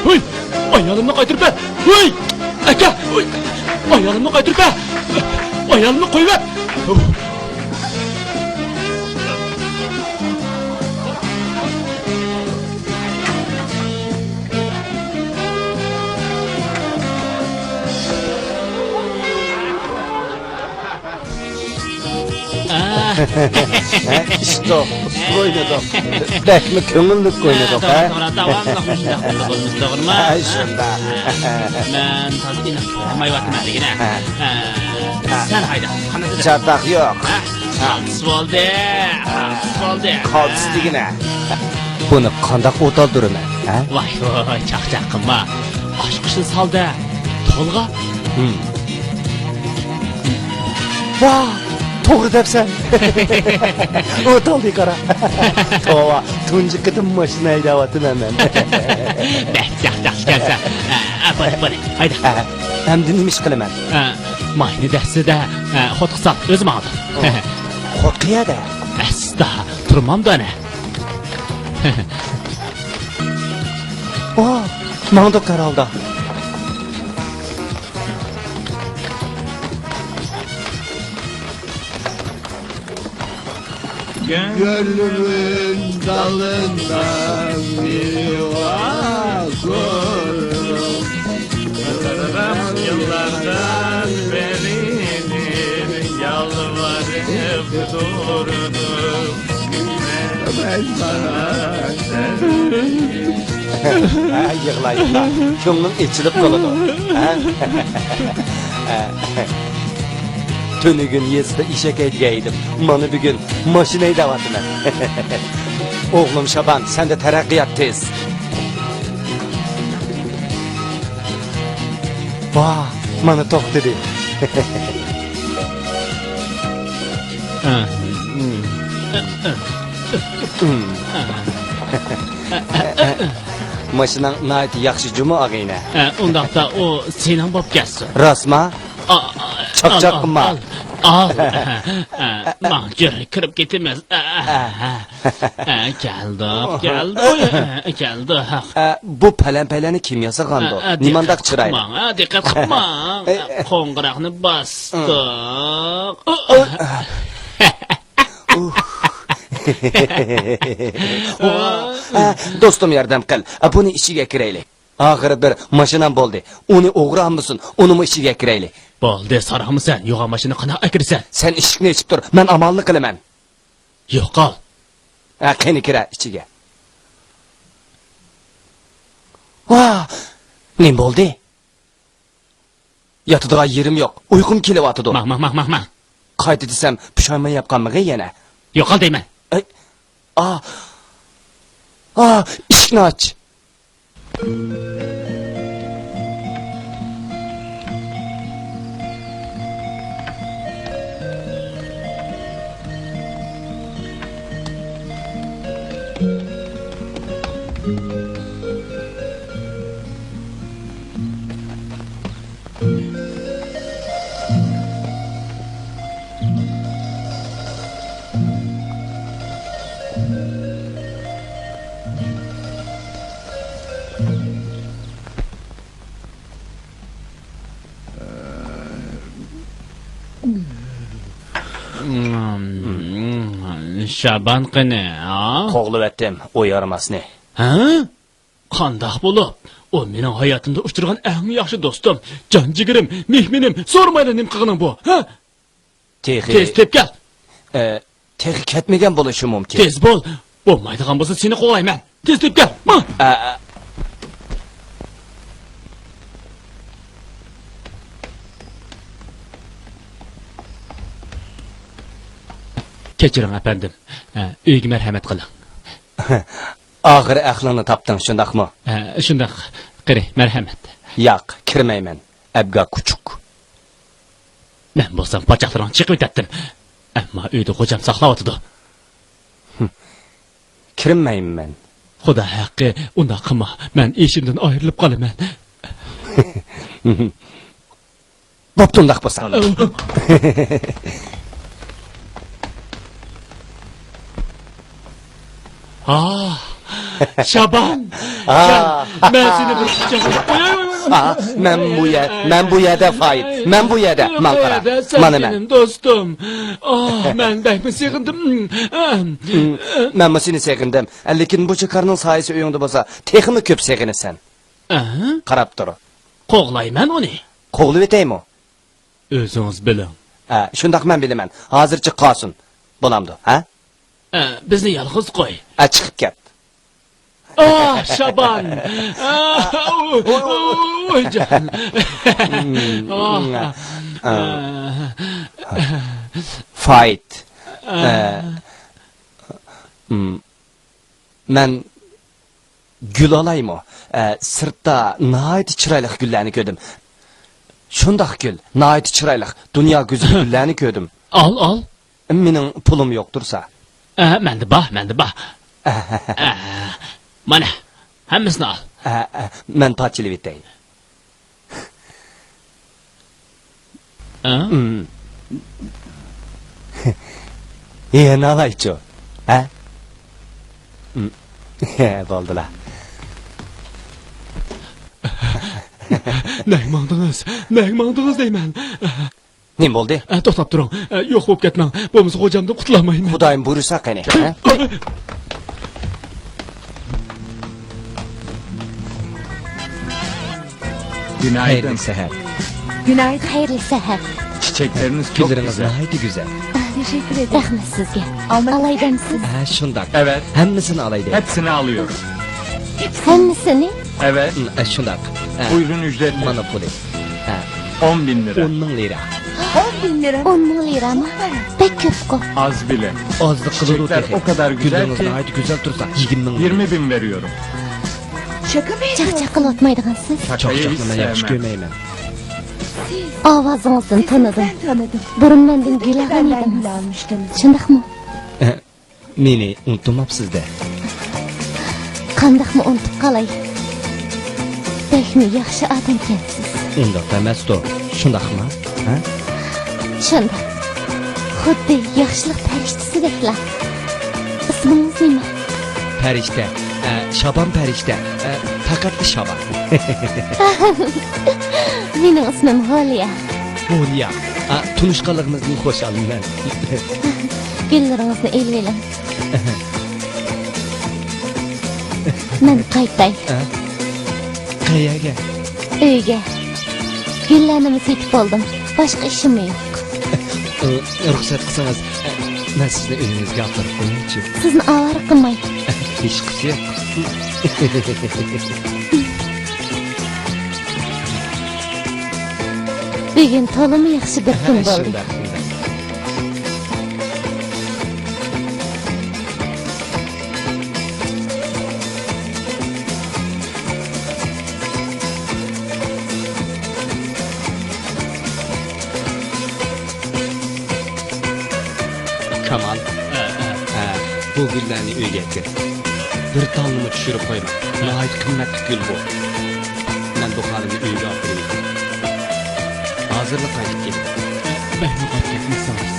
ھۇي! ئايالىمنى قايتۇرۇپ بەر! ھۇي! ئاكا! ھۇي! ئايالىمنى قايتۇرۇپ بەر! ئايالىمنى قويۇۋەت! ئىشتۇ، ئوينىدۇق. بەكمۇ كۆڭۈللۈك ئوينىدۇق، ھە؟ توغرا، توغرا، داۋاملىق مۇشۇنداق قىلىدىغىنىمىز توغرىمۇ؟ ھە، شۇنداق. مەن تازا ئېنىق كۆرەلمەيۋاتىمەن دېگىنە. ھە. سەن ھايدا، قانداق دېدىم؟ چاتاق يوق. ھە؟ قالتىس بولدى، قالتىس بولدى. قالتىس دېگىنە. بۇنى قانداق ئوتالدۇرىمەن، ھە؟ ۋاي، ۋاي، چاقچاق قىلما. ئاچقۇچنى سالدە، تولغا. ھىم. ۋاھ، توغرا دەپسەن. ئوتالدى قارا. توۋا، تۇنجى قېتىم ماشىنا ھەيدەۋاتىمەن مەن. بەك چاقچاقچىكەنسەن. ئە، بولدى، بولدى، ھايدا. ئەمدى نېمە ئىش قىلىمەن؟ ئە، ماينى دەستىدە، ئە، خوتقا سال، ئۆزۈم ئالدىم. خوت قەيەردە؟ ئەستا، تۇرمامدۇ ئەنە. ئا، ماڭدۇق ھەر ھالدا. Gönlümün dalından bir yuva kurdum. Yıllardan beridir yalvarıp durdum. Ben sana ھە، يىغلا، يىغلا. كۆڭلۈڭ ئېچىلىپ قالىدۇ. ھە؟ تۈنۈگۈن يېزىدا ئېشەك ھەيدىگەن ئىدىم. مانا بۈگۈن ماشىنا ھەيدەۋاتىمەن. ئوغلۇم شابان، سەندە تەرەققىيات تېز. ۋاھ، مانا توختىدى. ماشىناڭ ناھايىتى ياخشى جۇمۇ، ئاغىنە. ئە، ئۇنداقتا ئۇ سېنىڭ بولۇپ كەتسۇن. راستما؟ ئا، ئا، چاقچاق ئال، قىلما. ئال، ئال. ئە، ماڭ، يۈر، كىرىپ كېتىمىز. ئە، ئە، ئە. ئە، كەلدۇق، كەلدۇق، ئە، كەلدۇق. ئە، بۇ پەلەمپەيلەرنى كىم ياسىغاندۇ؟ ئە، ئە، نېمانداق چىرايلىق. دىققەت قىلماڭ، ئە، دىققەت قىلماڭ. ئە، ئە. قوڭغۇراقنى باستۇق. ئە، ئە، دوستۇم، ياردەم قىل. ئە، بۇنى ئىچىگە كىرەيلى. ئاخىرى بىر ماشىنام بولدى. ئۇنى ئوغرى ئالمىسۇن، ئۇنىمۇ ئىچىگە كىرەيلى. بولدى، ساراڭمۇ سەن؟ يوغان ماشىنىنى قانداق ئەكىرىسەن؟ سەن ئىشىكنى ئېچىپ تۇر، مەن ئامالنى قىلىمەن. يوقال. ھە، قېنى كىرە ئىچىگە. ۋا! نېمە بولدى؟ ياتىدىغان يېرىم يوق. ئۇيقۇم كېلىۋاتىدۇ. ماڭ، ماڭ، ماڭ، ماڭ، ماڭ. قايتا دېسەم، پۇشايمان ياپقانمىغى يەنە. يوقال دەيمەن. ئەي، ئا، ئا، ئىشىكنى ئاچ. شابان قېنى، ھا؟ قوغلىۋەتتىم ئۇ يارىماسنى. ھە؟ قانداق بولۇپ؟ ئۇ مېنىڭ ھاياتىمدا ئۇچرىغان ئەڭ ياخشى دوستۇم، جان جىگىرىم، مېھمىنىم، سورىمايلا نېمە قىلغىنىڭ بۇ، ھە؟ تېخى تېز تېپ كەل. ئە، تېخى كەتمىگەن بولۇشى مۇمكىن. تېز بول. بولمايدىغان بولسا سېنى قوغلايمەن. تېز تېپ كەل. ماڭ. ئە، ئە. كەچۈرۈڭ، ئەپەندىم. ئە، ئۆيگە مەرھەمەت قىلىڭ. ئاخىرى ئەقلىڭنى تاپتىڭ، شۇنداقمۇ؟ ھە، شۇنداق. قېنى، مەرھەمەت. ياق، كىرمەيمەن. ئەبگا كۇچۇك. مەن بولسام پاچاقلىرىڭنى چېقىۋېتەتتىم. ئەمما ئۆيدە خوجام ساقلاۋاتىدۇ. كىرمەيمەن. خۇدا ھەققى، ئۇنداق قىلما. مەن ئىشىمدىن ئايرىلىپ قالىمەن. بوپتۇ، ئۇنداق بولسا. ھا، شابان! ھا. كەل، مەن سېنى بىر قۇچاقلاپ قوياي. ھا، مەن بۇ يەر، مەن بۇ يەردە، فايىت. مەن بۇ يەردە. ماڭا قارا. مانا مەن. دوستۇم. ئاھ، مەن بەكمۇ سېغىندىم. مەنمۇ سېنى سېغىندىم. لېكىن بۇ چىكارنىڭ سايىسى ئۆيۈڭدە بولسا، تېخىمۇ كۆپ سېغىنىسەن. ئەھە. قاراپ تۇر. قوغلايمەن ئۇنى. قوغلىۋېتەيمۇ؟ ئۆزىڭىز بىلىڭ. ھە، شۇنداق، مەن بىلىمەن. ھازىرچە قالسۇن. بولامدۇ، ھە؟ ئە، بىزنى يالغۇز قوي. ئە، چىقىپ كەت. ئاھ، شابان! ئاھ، ئۇ، ئۇ، ئۇ، جان. ئاھ. ئە، فايت. ئە، ئە، مم. مەن گۈل ئالايمۇ؟ ئە، سىرتتا ناھايىتى چىرايلىق گۈللەرنى كۆردۈم. شۇنداق گۈل، ناھايىتى چىرايلىق، دۇنيا گۈزىلى گۈللەرنى كۆردۈم. ئال، ئال. مېنىڭ پۇلۇم يوق تۇرسا. ئە، مەندە بار، مەندە بار. ئە، مانا، ھەممىسىنى ئال. ئە، ئە، مەن پارچىلىۋېتەي. ھە؟ ئىم. يەنە ئالايچۇ، ھە؟ ئىم. بولدىلا. نەگە ماڭدىڭىز؟ نەگە ماڭدىڭىز دەيمەن. نېمە بولدى؟ ئە، توختاپ تۇرۇڭ. ئە، يوق بولۇپ كەتمەڭ. بولمىسا خوجامدىن قۇتۇلالمايمەن. خۇدايىم بۇيرۇسا قېنى، ھە؟ Günaydın. Hayırlı seher. Günaydın. Hayırlı seher. Çiçekleriniz çok güzel. Gülleriňiz ناھايىتى گۈزەل. Teşekkür ederim. رەھمەت سىزگە. ئالاي دەمسىز؟ ھە، شۇنداق. Evet. ھەممىسىنى ئالاي دەيمەن. Hepsini alıyorum. ھەممىسىنى؟ Evet. ھە، شۇنداق. ھە. Buyurun ücret. مانا پۇلى. ھە. On bin lira. ئون مىڭ لىرا. On bin lira. ئون مىڭ لىرامۇ؟ بەك كۆپكۇ. Az bile. ئازلىق قىلىدۇ تېخى. Çiçekler o kadar güzel ki. گۈللىرىڭىز ناھايىتى گۈزەل تۇرسا، يىگىرمە مىڭ. Yirmi bin veriyorum. Şaka mı ediyorsun? چاقچاق قىلىۋاتمايدىغانسىز؟ Şakayı hiç sevmem. چاقچاقنى مەن ياخشى كۆرمەيمەن. ئاۋازىڭىزدىن تونۇدۇم. بۇرۇن مەندىن گۈل ئالغان ئىدىڭىز. شۇنداقمۇ؟ مېنى ئۇنتۇماپسىز-دە. قانداقمۇ ئۇنتۇپ قالاي؟ بەكمۇ ياخشى ئادەمكەنسىز. ئۇنداق ئەمەستۇ، شۇنداقمۇ؟ ھە؟ شۇنداق. خۇددى ياخشىلىق پەرىشتىسىدەكلا. ئىسمىڭىز نېمە؟ پەرىشتە. ئە، شابان پەرىشتە. ئە، پەقەتلا شابان. مېنىڭ ئىسمىم ھولىيا. ھولىيا. ئە، تونۇشقانلىقىمىزدىن خۇشالمەن. گۈللىرىڭىزنى ئېلىۋېلىڭ. مەن قايتاي. ھە؟ قەيەرگە؟ ئۆيگە. گۈللەرنىمۇ سېتىپ بولدۇم. باشقا ئىشىممۇ يوق. رۇخسەت قىلسىڭىز، مەن سىزنى ئۆيىڭىزگە ئاپىرىپ قويايچۇ. سىزنى ئاۋارە قىلماي. ھېچقىسى يوق. بۈگۈن تولىمۇ ياخشى بىر كۈن بولدى. شۇنداق، شۇنداق. كامال. ھە، ھە. ھە، بۇ گۈللەرنى ئۆيگە ئەكىر. بىر تالنىمۇ چۈشۈرۈپ قويما. ناھايىتى قىممەتلىك گۈل بۇ. مەن بۇ خانىمنى ئۆيگە ئاپىرىمەن. ھازىرلا قايتىپ كېلىمەن. بەكمۇ قاپ كەتمىسىڭىز.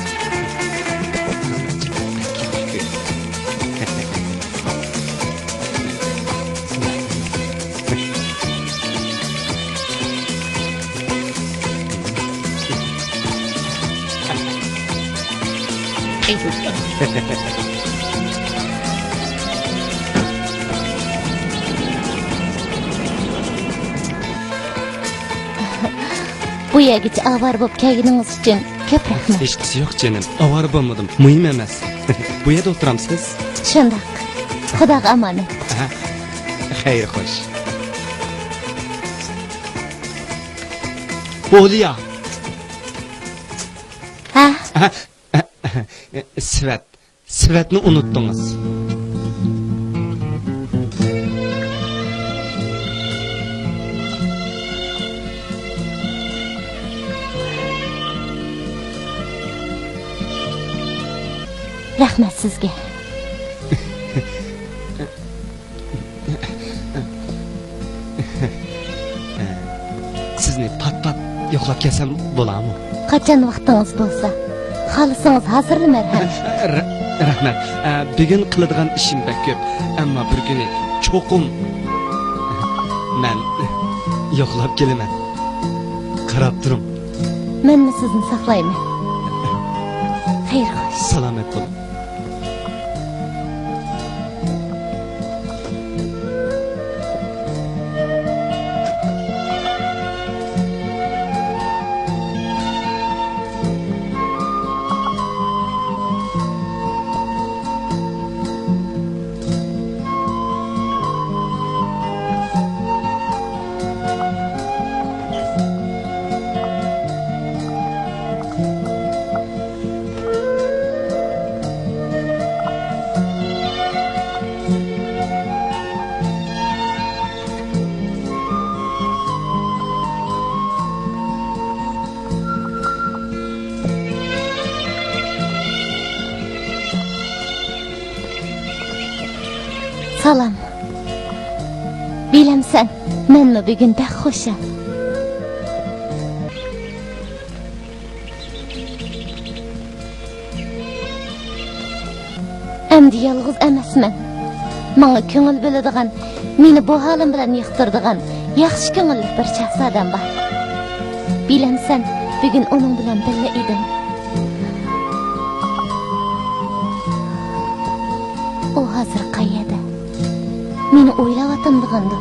بۇ يەرگىچە ئاۋارە بولۇپ كەلگىنىڭىز ئۈچۈن كۆپ رەھمەت. ھېچقىسى يوق، جېنىم. ئاۋارە بولمىدىم. مۇھىم ئەمەس. بۇ يەردە ئولتۇرامسىز؟ شۇنداق. خۇداغا ئامانەت. ھە. خەير، خوش. ھولىيا. ھە؟ ھە؟ سېۋەت. سېۋەتنى ئۇنتۇڭىز. رەھمەت سىزگە. سىزنى پات-پات يوقلاپ كەلسەم بولارمۇ؟ قاچان ۋاقتىڭىز بولسا، خالىسىڭىز ھازىرلا مەرھەم. رە-، رەھمەت. ئە، بۈگۈن قىلىدىغان ئىشىم بەك كۆپ، ئەمما بىر كۈنى چوقۇم مەن يوقلاپ كېلىمەن. قاراپ تۇرۇڭ. مەنمۇ سىزنى ساقلايمەن. خەير خوش. سالامەت بولۇڭ. سالام. بىلەمسەن، مەنمۇ بۈگۈن بەك خۇشال. ئەمدى يالغۇز ئەمەسمەن. ماڭا كۆڭۈل بۆلىدىغان، مېنى بۇ ھالىم بىلەن ياقتۇرىدىغان ياخشى كۆڭۈللۈك بىر شاھزادەم بار. بىلەمسەن، بۈگۈن ئۇنىڭ بىلەن بىللە ئىدىم. ئۇ ھازىر قەيەردە؟ مېنى ئويلاۋاتامدىغاندۇ؟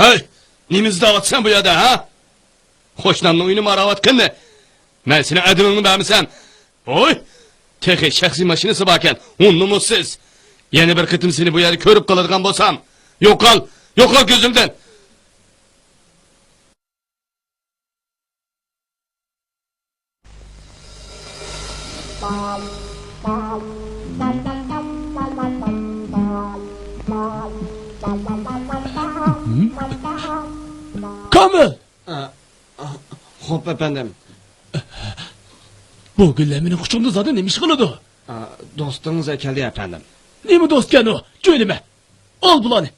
ھەي، نېمە ئىزدەۋاتىسەن بۇ يەردە، ھە؟ قوشنامنىڭ ئۆيىنى ماراۋاتقىنى. مەن سېنىڭ ئەدىمىڭنى بەرمىسەم. ھوي! تېخى شەخسىي ماشىنىسى باركەن، ئۇ نومۇسسىز. يەنە بىر قېتىم سېنى بۇ يەردە كۆرۈپ قالىدىغان بولسام، يوقال، يوقال كۆزۈمدىن! كامىل! ئا، ئا، خوپ، ئەپەندىم. بۇ گۈللەر مېنىڭ قۇچىقىمدا زادى نېمە ئىش قىلىدۇ؟ ئا، دوستىڭىز ئەكەلدى، ئەپەندىم. نېمە دوستكەن ئۇ؟ جۆيلىمە. ئال بۇلارنى.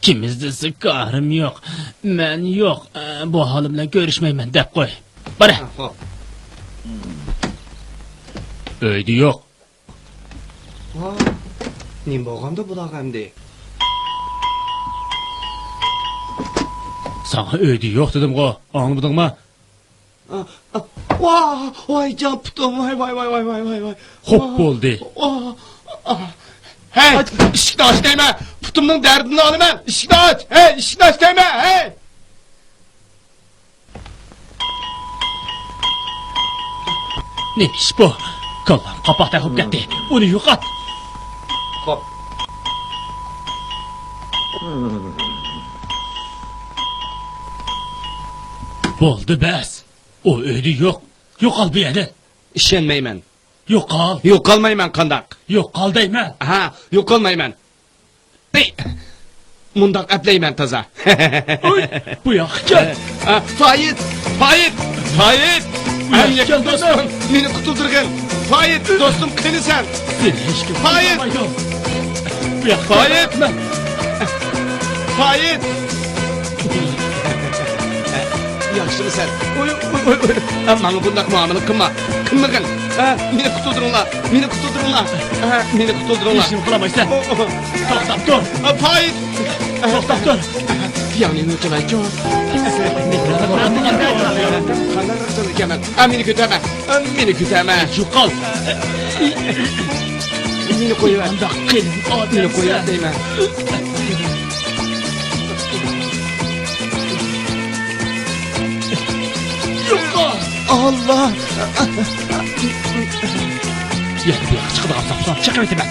كىم ئىزدىسە كارىم يوق، مەن يوق، ئە، بۇ ھالىم بىلەن كۆرۈشمەيمەن دەپ قوي. بارە. ھە، خوپ. ئۆيدە يوق. ۋا، نېمە بولغاندۇ بۇلارغا ئەمدى؟ ساڭا ئۆيدە يوق دېدىمغۇ، ئاڭلىمىدىڭما؟ ئا، ئا، ۋا، ۋاي جان پۇتۇم، ۋاي، ۋاي. خوپ، ۋا، بولدى. ۋا، ئا. ھەي، ئىشىكنى ئاچ دەيمەن، پۇتۇمنىڭ دەردىنى ئالىمەن، ئىشىكنى ئاچ، ھەي، ئىشىكنى ئاچ دەيمەن، ھەي. نېمە ئىش بۇ؟ كاللام قاپاقتەك بولۇپ كەتتى. ئۇنى يوقات. خوپ. بولدى، بەس. ئۇ ئۆيدە يوق. يوقال بۇ يەردىن. ئىشەنمەيمەن. يوقال. يوقالمايمەن قانداق؟ يوقال دەيمەن. ھا، يوقالمايمەن. ئەي، مۇنداق ئەپلەيمەن تازا. ئۇي، بۇ ياققا كەل. ئا، فايىت، فايىت، فايىت. بۇ ياققا كەل، دوستۇم. مېنى قۇتۇلدۇرغىن. فايىت، دوستۇم، قېنى سەن؟ سېنى ھېچكىم قۇتۇلدۇرمايدۇ. بۇ ياققا كەل. فايىت. فايىت. ياخشىمۇ سەن؟ ئوي، ئوي، ئوي، ئوي. ئا، ماڭا بۇنداق مۇئامىلە قىلما. قىلمىغىن. ئا، مېنى قۇتۇلدۇرۇڭلار. مېنى قۇتۇلدۇرۇڭلار. ئا، مېنى قۇتۇلدۇرۇڭلار. ھېچنېمە قىلالمايسەن. ئو، ئو. توختاپ تۇر. ئا، پايىت. توختاپ تۇر. ياغنى نوچىلايچۇ. قانداق قىلىدىكەنمەن؟ ئا، مېنى كۆتەرمە. ئا، مېنى كۆتەرمە. يوقال. مېنى قويۇۋەر. قانداق قېلىن ئادەمسەن. مېنى قويۇۋەر دەيمەن. يوقال! ئاللا! يەنە بۇ ياققا چىقىدىغان ساپسان چېقىۋېتىمەن.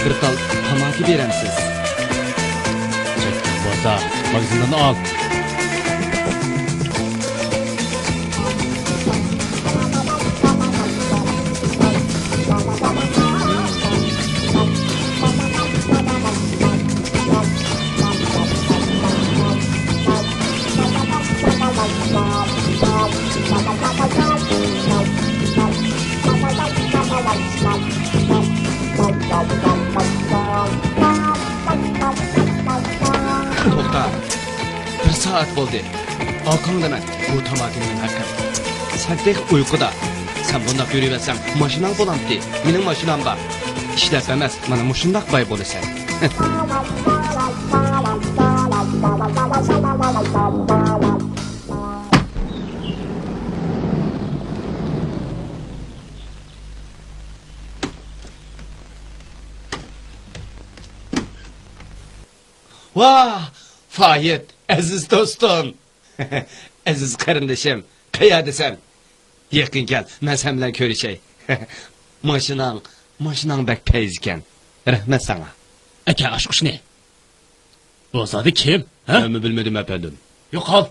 بىر تال تاماكا بېرەمسىز؟ چەكلىك بولسا، ماگىزىندىن ئال. توختا، بىر سائەت بولدى. ئاكاڭ دېمە، بۇ تاماكا مېنىڭ ھەققىم. سەن تېخى ئۇيقۇدا. سەن بۇنداق يۈرۈۋەرسەڭ، ماشىناڭ بولامتى؟ مېنىڭ ماشىنام بار. ئىشلەپ ئەمەس، مانا مۇشۇنداق باي بولىسەن. ۋاھ، فايىت، ئەزىز دوستۇم! ئەزىز قېرىندىشىم، قەيەردىسەن؟ يېقىن كەل، مەن سەن بىلەن كۆرۈشەي. ماشىناڭ، ماشىناڭ بەك پەيزىكەن. رەھمەت ساڭا. ئاكا، ئاچقۇچنى. بۇ زادى كىم؟ ھە؟ مەنمۇ بىلمىدىم، ئەپەندىم. يوقال!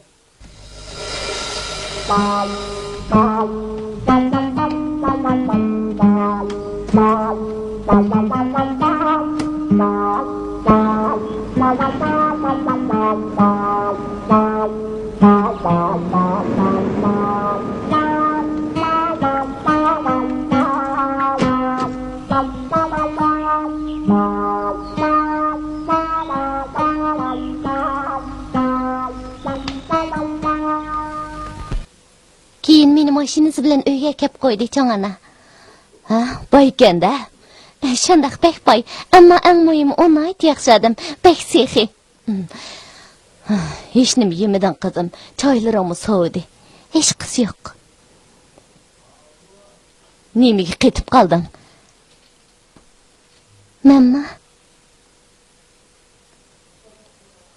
كېيىن مېنى ماشىنىسى بىلەن ئۆيگە ئەكەپ قويدى، چوڭ ئانا. ھە، بايكەن-دە. شۇنداق، بەك باي. ئەمما ئەڭ مۇھىمى، ئۇ ناھايىتى ياخشى ئادەم، بەك سېخىي. ھېچنېمە يېمىدىڭ، قىزىم. چايلىرىڭمۇ سوۋۇدى. ھېچقىسى يوق. نېمىگە قېتىپ قالدىڭ؟ مەنمۇ؟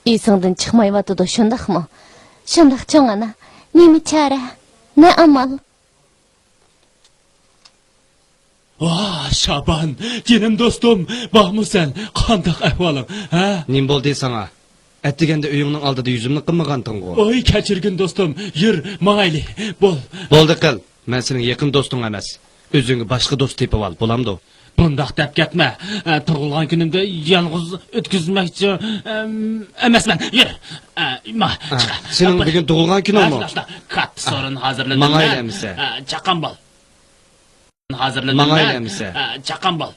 ئېسىڭدىن چىقمايۋاتىدۇ، شۇنداقمۇ؟ شۇنداق، چوڭ ئانا. نېمە چارە؟ نە ئامال؟ ۋاھ، شابان، جېنىم دوستۇم، بارمۇ سەن؟ قانداق ئەھۋالىڭ، ھە؟ نېمە بولدى ساڭا؟ ئەتىگەندە ئۆيۈڭنىڭ ئالدىدا يۈزۈمنى قىلمىغانتىڭغۇ؟ ئوي، كەچۈرگىن دوستۇم، يۈر، ماڭايلى، بول. بولدى قىل، مەن سېنىڭ يېقىن دوستۇڭ ئەمەس. ئۆزۈڭگە باشقا دوست تېپىۋال، بولامدۇ؟ بۇنداق دەپ كەتمە. ئە، تۇغۇلغان كۈنۈمدە يالغۇز ئۆتكۈزمەكچى، ئەم، ئەمەسمەن. يۈر. ئە، ما، ئە، چىق. سېنىڭ بۈگۈن تۇغۇلغان كۈنۈڭمۇ؟ شۇنداق، شۇنداق. كاتتا سورۇن ھازىرلىدىم مەن. ماڭايلى ئەمىسە. ئە، چاققان بول. ھازىرلىدىم ماڭايلى مەن. ئەمىسە. ئە، چاققان بول.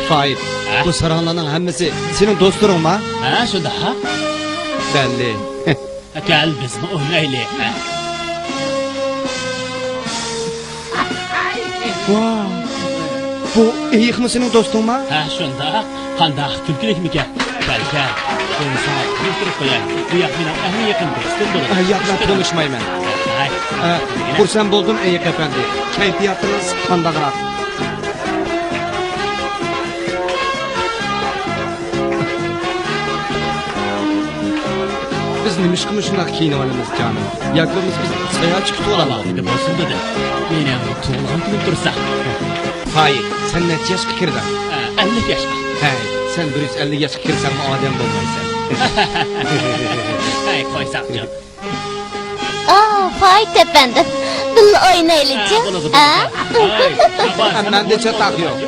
فايىد، ھە؟ بۇ ساراڭلارنىڭ ھەممىسى سېنىڭ دوستلىرىڭما؟ ھە، شۇنداق. بەللى. كەل، بىزمۇ ئوينايلى. ۋاھ! بۇ ئېيىقمۇ سېنىڭ دوستۇڭما؟ ھە، شۇنداق. قانداق كۈلكىلىكمىكەن؟ كەل، كەل. بۇنى ساڭا تونۇشتۇرۇپ قوياي. بۇ ئېيىق مېنىڭ ئەڭ يېقىن دوستۇم بولىدۇ. ئە، ياق، مەن تونۇشمايمەن. ھەي. ئە، خۇرسەن بولدۇم، ئېيىق ئەپەندى. كەيپىياتىڭىز قانداقراق؟ بىز نېمىشقا مۇشۇنداق كىيىنىۋالىمىز، جانىم؟ ياكى بولمىسا بىز ساياھەتچى كۈتۈۋالامدۇق؟ ئالاھىدە بولسۇن دېدىم. مېنىڭ تۇغۇلغان كۈنۈم تۇرسا. ھاي، سەن نەچچە ياشقا كىردىڭ؟ ئە، ئەللىك ياشقا. ھەي، سەن بىر يۈز ئەللىك ياشقا كىرسەڭمۇ ئادەم بولمايسەن. ھەي، قويساقچۇ. ئا، فايىد ئەپەندىم، بىللە ئوينايلىچۇ؟ ھە، بولىدۇ، ئا؟ بولىدۇ. ھاي، شابان، ھە، مەندە چاتاق يوق.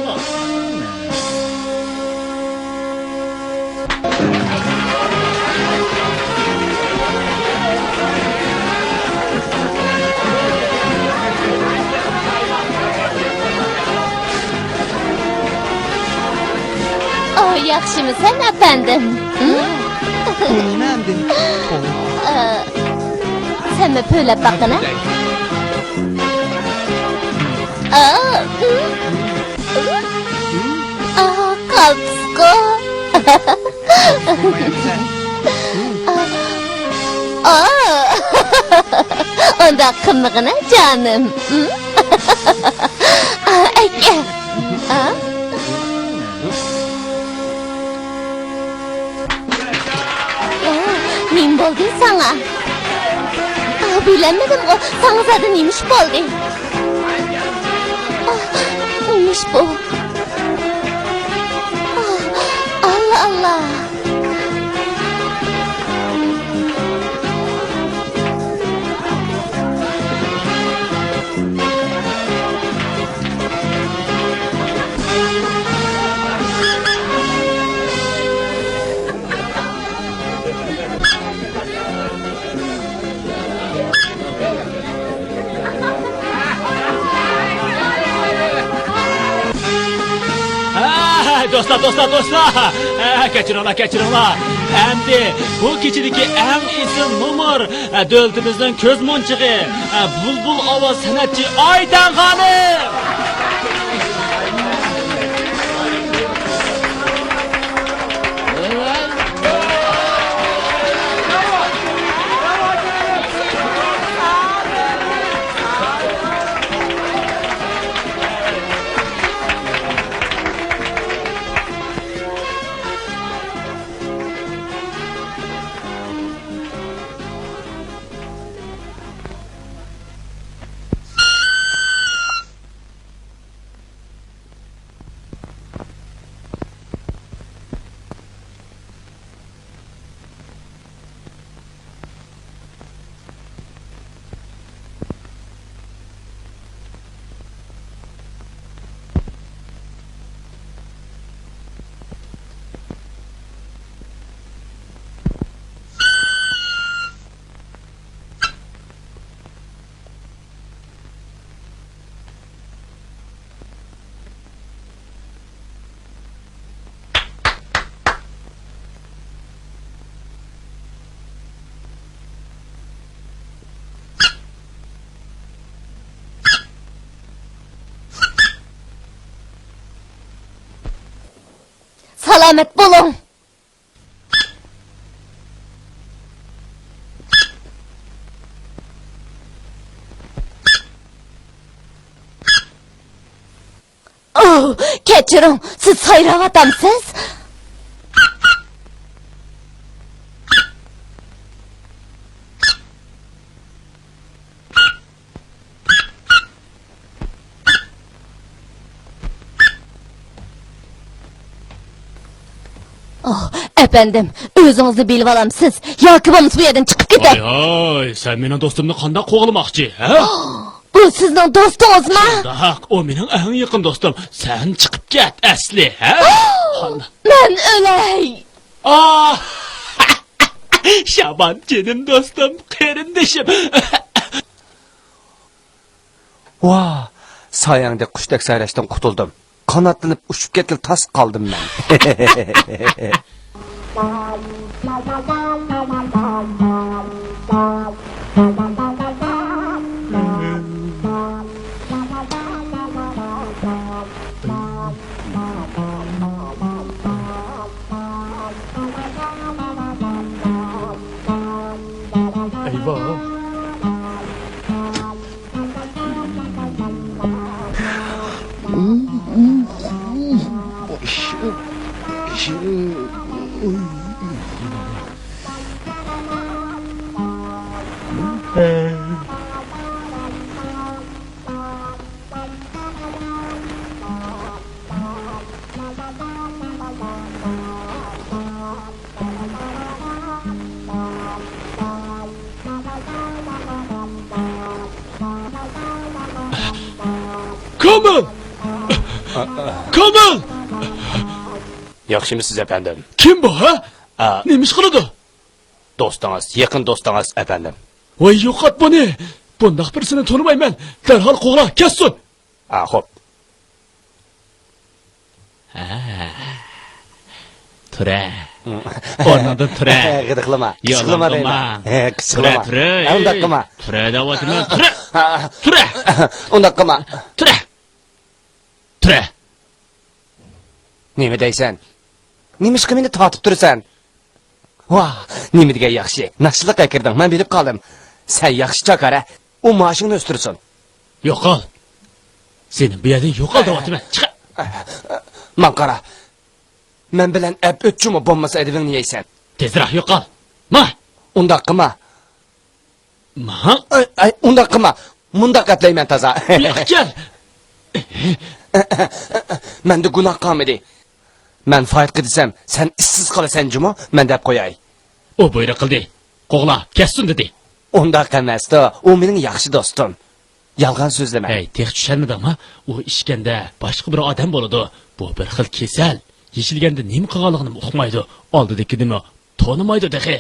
ئو، ياخشىمۇ سەن، ئەپەندىم؟ ھە؟ بۇ نېمە ئەمدى؟ ئا، سەنمۇ پۈۋلەپ باققىنا. ئا، ئا، قالتىسقۇ. ئا، ئا. ئۇنداق قىلمىغىنا، جانىم. ئا، ئەكە. ئا؟ ئا، نېمە بولدى ساڭا؟ ئا، بىلەلمىدىمغۇ، ساڭا زادى نېمە ئىش بولدى؟ ئا، نېمە ئىش بۇ؟ ئا، ئاللا، ئاللا! ھە، دوستلار، دوستلار، دوستلار! ھە، كەچۈرۈڭلار، كەچۈرۈڭلار! ئەمدى بۇ كېچىدىكى ئەڭ ئېسىل نومۇر، ھە، دۆلىتىمىزنىڭ كۆز مونچىقى، ھە، بۇلبۇل ئاۋاز سەنئەتچى ئايتەن خانىم! سالامەت بولۇڭ. ئوھ، كەچۈرۈڭ، سىز سايراۋاتامسىز؟ ئوھ، ئەپەندىم، ئۆزىڭىزنى بىلىۋالامسىز؟ ياكى بولمىسا بۇ يەردىن چىقىپ كېتىڭ. ھاي، ھاي، سەن مېنىڭ دوستۇمنى قانداق قوغلىماقچى، ھە؟ بۇ سىزنىڭ دوستىڭىزمۇ؟ شۇنداق، ئۇ مېنىڭ ئەڭ يېقىن دوستۇم. سەن چىقىپ كەت، ئەسلى، ھە؟ مەن ئۆلەي! ئاھ! شابان، جېنىم دوستۇم، قېرىندىشىم. ۋاھ، سايەڭدە قۇشتەك سايراشتىن قۇتۇلدۇم. قاناتلىنىپ ئۇچۇپ كەتكىلى تاس قالدىم مەن. ئەيۋا! كامىل! كامىل! ياخشىمۇسىز، ئەپەندىم؟ كىم بۇ، ھە؟ ئا. نېمە ئىش قىلىدۇ؟ دوستىڭىز، يېقىن دوستىڭىز، ئەپەندىم. ۋاي، يوقات بۇنى! بۇنداق بىرسىنى تونۇمايمەن. دەرھال قوغلا، كەتسۇن! ئا، خوپ. ھە. تۇرە. ئورنۇڭدىن تۇرە. غىدىقلىما، قىچقىلىما دەيمەن. ھە، قىچقىلىما. تۇرە، تۇرە. ھە، ئۇنداق قىلما. تۇرە دەۋاتىمەن، تۇرە. تۇرە. ئۇنداق قىلما. تۇرە. تۇرە. نېمە دەيسەن؟ نېمىشقا مېنى تارتىپ تۇرىسەن؟ ۋاھ، نېمە دېگەن ياخشى، ناخشىلىققا كىردىڭ، مەن بىلىپ قالدىم. سەن ياخشى چاكار ھە، ئۇ مائاشىڭنى ئۆستۈرسۇن. يوقال! سېنى بۇ يەردىن يوقال دەۋاتىمەن، چىق! ماڭا قارا، مەن بىلەن ئەپ ئۆتچىمۇ، بولمىسا ئەدىپىڭنى يەيسەن. تېزرەك يوقال! ما! ئۇنداق قىلما! ماڭا؟ ئاي، ئاي، ئۇنداق قىلما. مۇنداق ئەپلەيمەن تازا. بۇياققا كەل. مەندە گۇناھ قالمىدى. مەن فايتقا دېسەم، سەن ئىشسىز قالىسەن جۇمۇ، مەن دەپ قوياي. ئۇ بۇيرۇق قىلدى. قوغلا، كەتسۇن دېدى. ئۇنداق ئەمەستۇ، ئۇ مېنىڭ ياخشى دوستۇم. يالغان سۆزلىمە. ھەي، تېخى چۈشەنمىدىڭما؟ ئۇ ئىچكەندە باشقا بىر ئادەم بولىدۇ. بۇ بىر خىل كېسەل. يېشىلگەندە نېمە قىلغانلىقىنى ئۇقمايدۇ. ئالدىدىكىنىمۇ تونۇمايدۇ تېخى.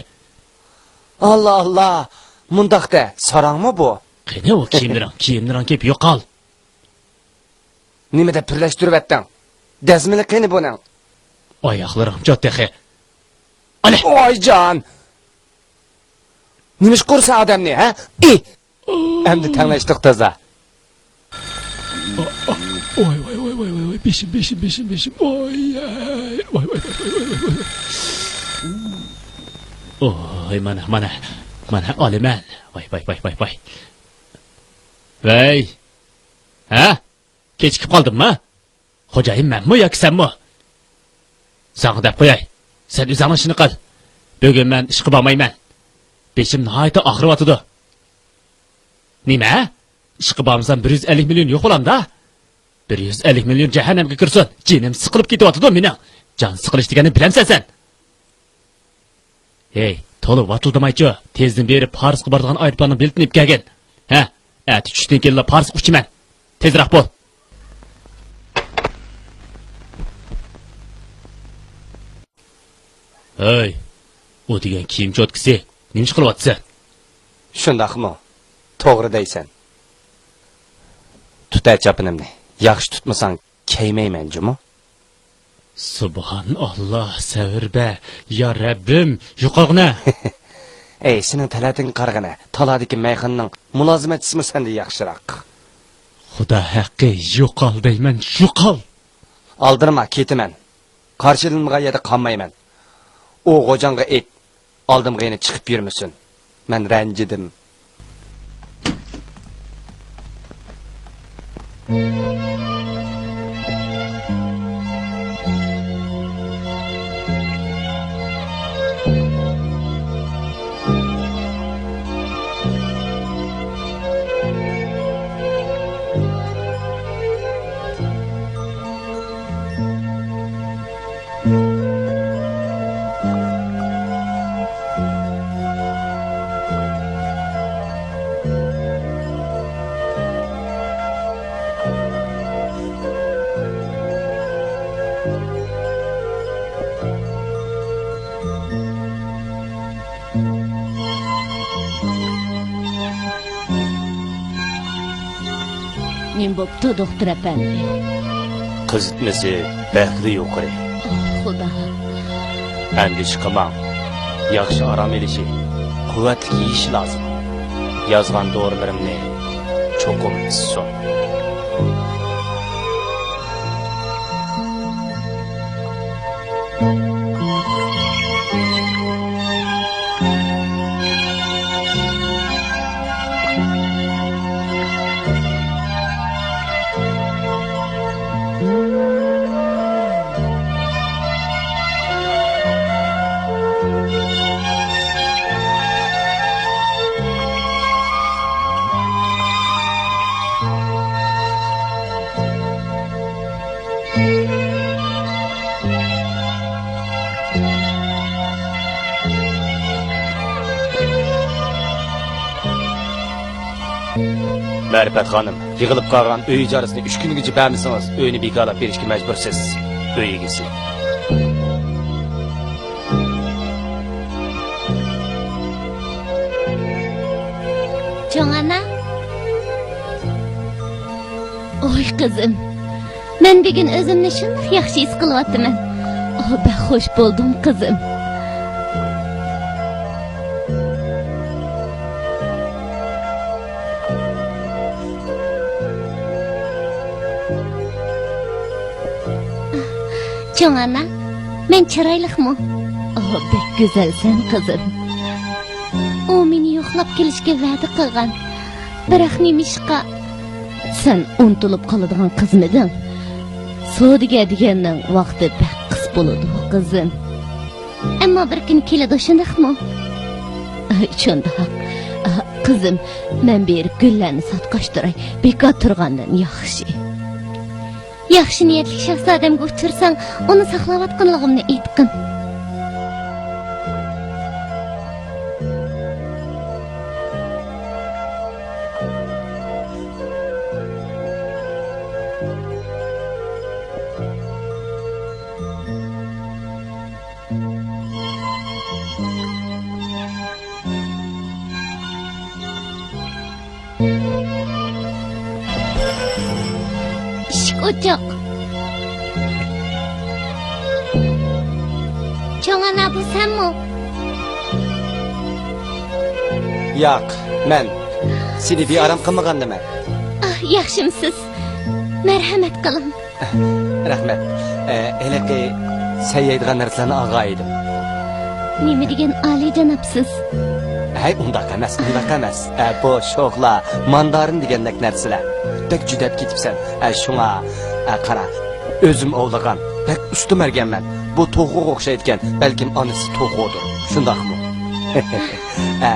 ئاللا، ئاللا! مۇنداق دە، ساراڭمۇ بۇ؟ قېنى ئۇ كىيىملىرىڭ، كىيىملىرىڭ كىيىپ يوقال! نېمە دەپ پۈرلەشتۈرۈۋەتتىڭ؟ دەزمىلى قېنى بۇنىڭ؟ ئاياقلىرىڭچۇ تېخى؟ ئالە! ۋايجان! نېمىشقا ئۇرىسەن ئادەمنى، ھە؟ ئى! ئەمدى تەڭلەشتۇق تازا. ۋاي، ۋاي، ۋاي، بېشىم، بېشىم، بېشىم، بېشىم. ۋاي، ئەي. ۋاي، ۋاي، ۋاي. ئوي، مانا، مانا. مانا ئالىمەن. ۋاي، ۋاي، ۋاي، ۋاي، ۋاي. ۋەي. ھە؟ كېچىكىپ قالدىمما؟ خوجايىن مەنمۇ ياكى سەنمۇ؟ ساڭا دەپ قوياي، سەن ئۆزۈڭنىڭ ئىشىنى قىل. بۈگۈن مەن ئىشقا بارمايمەن. بېشىم ناھايىتى ئاغرىۋاتىدۇ. نېمە؟ ئىشقا بارمىسام بىر يۈز ئەللىك مىليون يوق بولامدا؟ بىر يۈز ئەللىك مىليون جەھەننەمگە كىرسۇن، جېنىم سىقىلىپ كېتىۋاتىدۇ مېنىڭ. جان سىقىلىش دېگەننى بىلەمسەن سەن؟ ھەي، تولا ۋاتىلدىمايچۇ، تېزدىن بېرىپ پارىسقا بارىدىغان ئايروپىلاننىڭ بېلىتىنى ئېلىپ كەلگىن. ھە، ئەتە چۈشتىن كېيىنلا پارىسقا ئۇچىمەن. تېزرەك بول. ھەي، ئۇ دېگەن كىيىم چوتكىسى، نېمە ئىش قىلىۋاتىسەن؟ شۇنداقمۇ؟ توغرا دەيسەن. تۇتە چاپىنىمنى، ياخشى تۇتمىساڭ كىيمەيمەن جۇمۇ. سۇبھاناللا، سەۋر بەر. يا رەببىم، يوقالغىنە. ئەي، سېنىڭ تەلەتىڭگە قارىغىنە، تالادىكى مەيخانىنىڭ مۇلازىمەتچىسىمۇ سەندىن ياخشىراق. خۇدا ھەققى، يوقال دەيمەن، يوقال! ئالدىرىما، كېتىمەن. قارشىلىنمىغان يەردە قالمايمەن. ئۇ غوجاڭغا ئېيت، ئالدىمغا يەنە چىقىپ يۈرمىسۇن. مەن رەنجىدىم. نېمە بوپتۇ، دوختۇر ئەپەندى؟ قىزىتمىسى بەكلا يۇقىرى. ئاھ، خۇدا. ئەندىشە قىلماڭ. ياخشى ئارام ئېلىشى، قۇۋۋەتلىك يېيىشى لازىم. يازغان دورىلىرىمنى چوقۇم ئىچسۇن. مەرىپەت خانىم، يىغىلىپ قالغان ئۆي ئىجارىسىنى ئۈچ كۈنگىچە بەرمىسىڭىز، ئۆينى بىكارلاپ بېرىشكە مەجبۇرسىز. ئۆي ئىگىسى. چوڭ ئانا. ۋاي قىزىم، مەن بۈگۈن ئۆزۈمنى شۇنداق ياخشى ھېس قىلىۋاتىمەن. ئاھ، بەك خوش بولدۇم، قىزىم. چوڭ ئانا، مەن چىرايلىقمۇ؟ ئاھ، بەك گۈزەلسەن، قىزىم. ئۇ مېنى يوقلاپ كېلىشكە ۋەدە قىلغان. بىراق نېمىشقا؟ سەن ئۇنتۇلۇپ قالىدىغان قىزمىدىڭ؟ سودىگەر دېگەننىڭ ۋاقتى بەك قىس بولىدۇ، قىزىم. ئەمما بىر كۈنى كېلىدۇ، شۇنداقمۇ؟ ئاھ، شۇنداق. ئاھ، قىزىم، مەن بېرىپ گۈللەرنى ساتقاچ تۇراي. بىكار تۇرغاندىن ياخشى. ياخشى نىيەتلىك شاھزادەمگە ئۇچرىساڭ، ئۇنى ساقلاۋاتقانلىقىمنى ئېيتقىن. ئىشىك ئوچۇق. چوڭ ئانا، بۇ سەنمۇ؟ ياق، مەن. سېنى بىئارام قىلمىغاندىمەن. ئاھ، ياخشىمسىز؟ مەرھەمەت قىلىڭ. رەھمەت. ئە، ھېلىقى سەن يەيدىغان نەرسىلەرنى ئالغان ئىدىم. نېمە دېگەن ئالىيجانابسىز؟ ھەي، ئۇنداق ئەمەس، ئۇنداق ئەمەس. ئە، بۇ شوخلا، ماندارىن دېگەندەك نەرسىلەر. بەك جۈدەپ كېتىپسەن. ئە، شۇڭا، ئە، قارا، ئۆزۈم ئوۋلىغان، بەك ئۇستا مەرگەنمەن. بۇ توخۇغا ئوخشايدىكەن، بەلكىم ئانىسى توخۇدۇر. شۇنداقمۇ؟ ئە،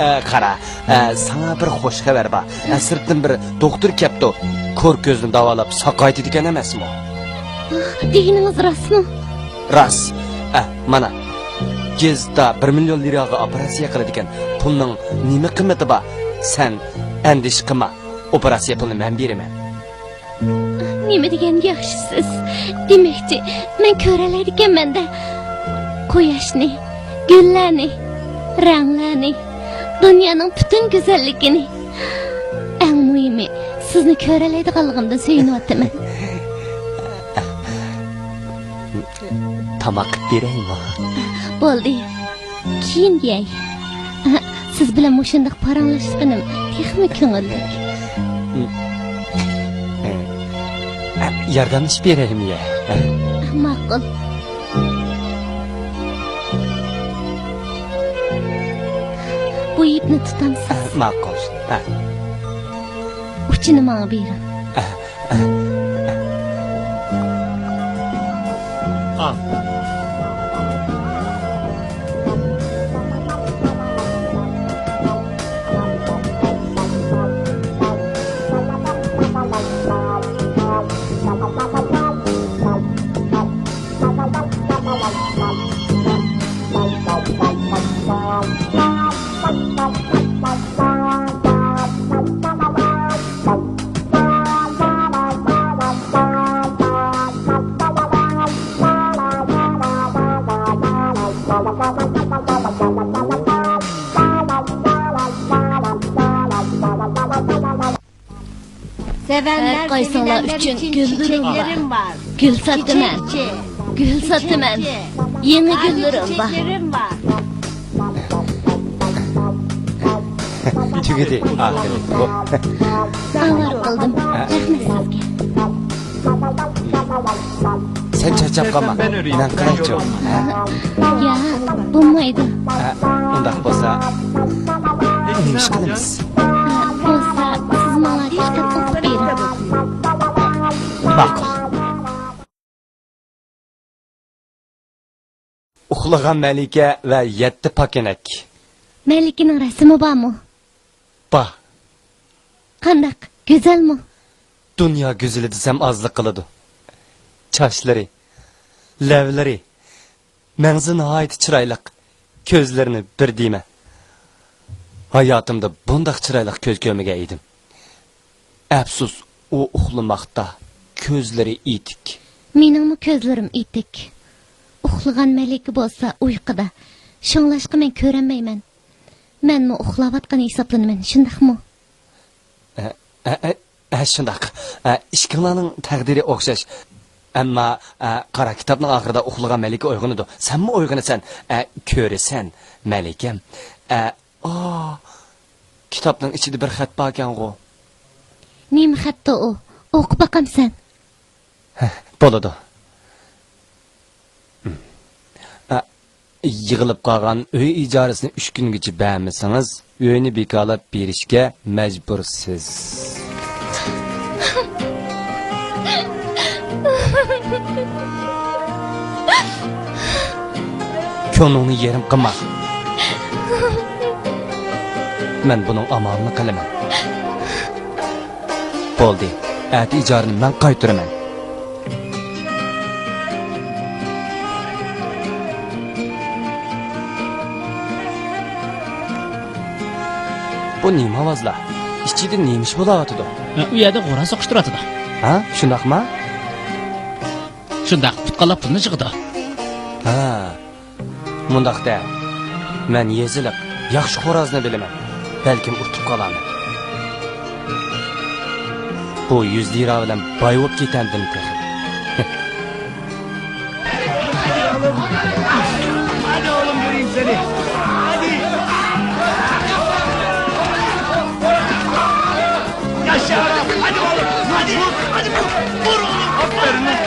ئە، قارا، ئە، ساڭا بىر خوش خەۋەر بار. ئە، سىرتتىن بىر دوختۇر كەپتۇ. كور كۆزنى داۋالاپ ساقايتىدىكەن ئەمەسمۇ؟ دېگىنىڭىز راستمۇ؟ راست. ئە، مانا، گېزىتتا بىر مىليون لىراغا ئوپېراتسىيە قىلىدىكەن. پۇلنىڭ نېمە قىممىتى بار؟ سەن ئەندىشە قىلما. ئوپېراتسىيە پۇلىنى مەن بېرىمەن. نېمە دېگەن ياخشىسىز. دېمەكچى، مەن كۆرەلەيدىكەنمەن-دە. قۇياشنى، گۈللەرنى، رەڭلەرنى، دۇنيانىڭ پۈتۈن گۈزەللىكىنى. ئەڭ مۇھىمى، سىزنى كۆرەلەيدىغانلىقىمدىن سۆيۈنۈۋاتىمەن. تاماق قىلىپ بېرەيمۇ؟ بولدى. كېيىن يەي. سىز بىلەن مۇشۇنداق پاراڭلاشقىنىم تېخىمۇ كۆڭۈللۈك. ياردەملىشىپ بېرەيمۇ يە؟ ماقۇل. بۇ يىپنى تۇتامسىز؟ ماقۇل. ھە. ئۇچىنى ماڭا بېرىڭ. ھەر قايسىڭلار ئۈچۈن گۈللىرىم بار. گۈل ساتىمەن. گۈل ساتىمەن. يېڭى گۈللىرىم بار. تۈگىدى ئاخىرى بۇ. ئاۋارە قىلدىم. رەھمەت سىزگە. سەن چارچاپ قالما، مەن قىلايچۇ. ھە؟ ياق، بولمايدۇ. ھە، ئۇنداق بولسا نېمە ئىش قىلىمىز؟ ھە، بولسا سىز ماڭا بىر خەت ئوقۇپ بېرىڭ. ماقۇل. ئۇخلىغان مەلىكە ۋە يەتتە پاكىنەك. مەلىكىنىڭ رەسىمى بارمۇ؟ بار. قانداق؟ گۈزەلمۇ؟ دۇنيا گۈزىلى دېسەم ئازلىق قىلىدۇ. چاچلىرى، لەۋلىرى، مەڭزى ناھايىتى چىرايلىق، كۆزلىرىنى بىر دېمە. ھاياتىمدا بۇنداق چىرايلىق كۆز كۆرمىگەن ئىدىم. ئەپسۇس، ئۇ ئۇخلىماقتا، كۆزلىرى ئېتىك. مېنىڭمۇ كۆزلىرىم ئېتىك. ئۇخلىغان مەلىكە بولسا ئۇيقۇدا. شۇڭلاشقا مەن كۆرەلمەيمەن. مەنمۇ ئۇخلاۋاتقان ھېسابلىنىمەن، شۇنداقمۇ؟ ئە، ئە، ئە، ئە، شۇنداق. ئە، ئىككىڭلارنىڭ تەقدىرى ئوخشاش. ئەمما، ئە، قارا، كىتابنىڭ ئاخىرىدا ئۇخلىغان مەلىكە ئويغىنىدۇ. سەنمۇ ئويغىنىسەن. ئە، كۆرىسەن، مەلىكەم. ئە، ئا، كىتابنىڭ ئىچىدە بىر خەت باركەنغۇ. نېمە خەتتۇ ئۇ؟ ئوقۇپ باقامسەن؟ ھە، بولىدۇ. ئە، يىغىلىپ قالغان ئۆي ئىجارىسىنى ئۈچ كۈنگىچە بەرمىسىڭىز، ئۆينى بىكارلاپ بېرىشكە مەجبۇرسىز. كۆڭلۈڭنى يېرىم قىلما. مەن بۇنىڭ ئامالىنى قىلىمەن. بولدى، ئەتە ئىجارىنى مەن قايتۇرىمەن. بۇ نېمە ئاۋازلار؟ ئىچىدە نېمە ئىش بولاۋاتىدۇ؟ ئۇ يەردە غورا سوقۇشتۇرۇۋاتىدۇ. ھە، شۇنداقما؟ شۇنداق، پۇت قاناپ پۇلنى يىغىدۇ. ھە، مۇنداق دە، مەن يېزىلىق، ياخشى خورازنى بىلىمەن. بەلكىم ئۇتۇپ قالارمەن. بۇ يۈز لىرا بىلەن باي بولۇپ كېتەمدىم تېخى. Hadi oğlum, göreyim seni. Hadi. Yaşa. Hadi oğlum. Hadi. Hadi vur. Vur oğlum. Aferin lan.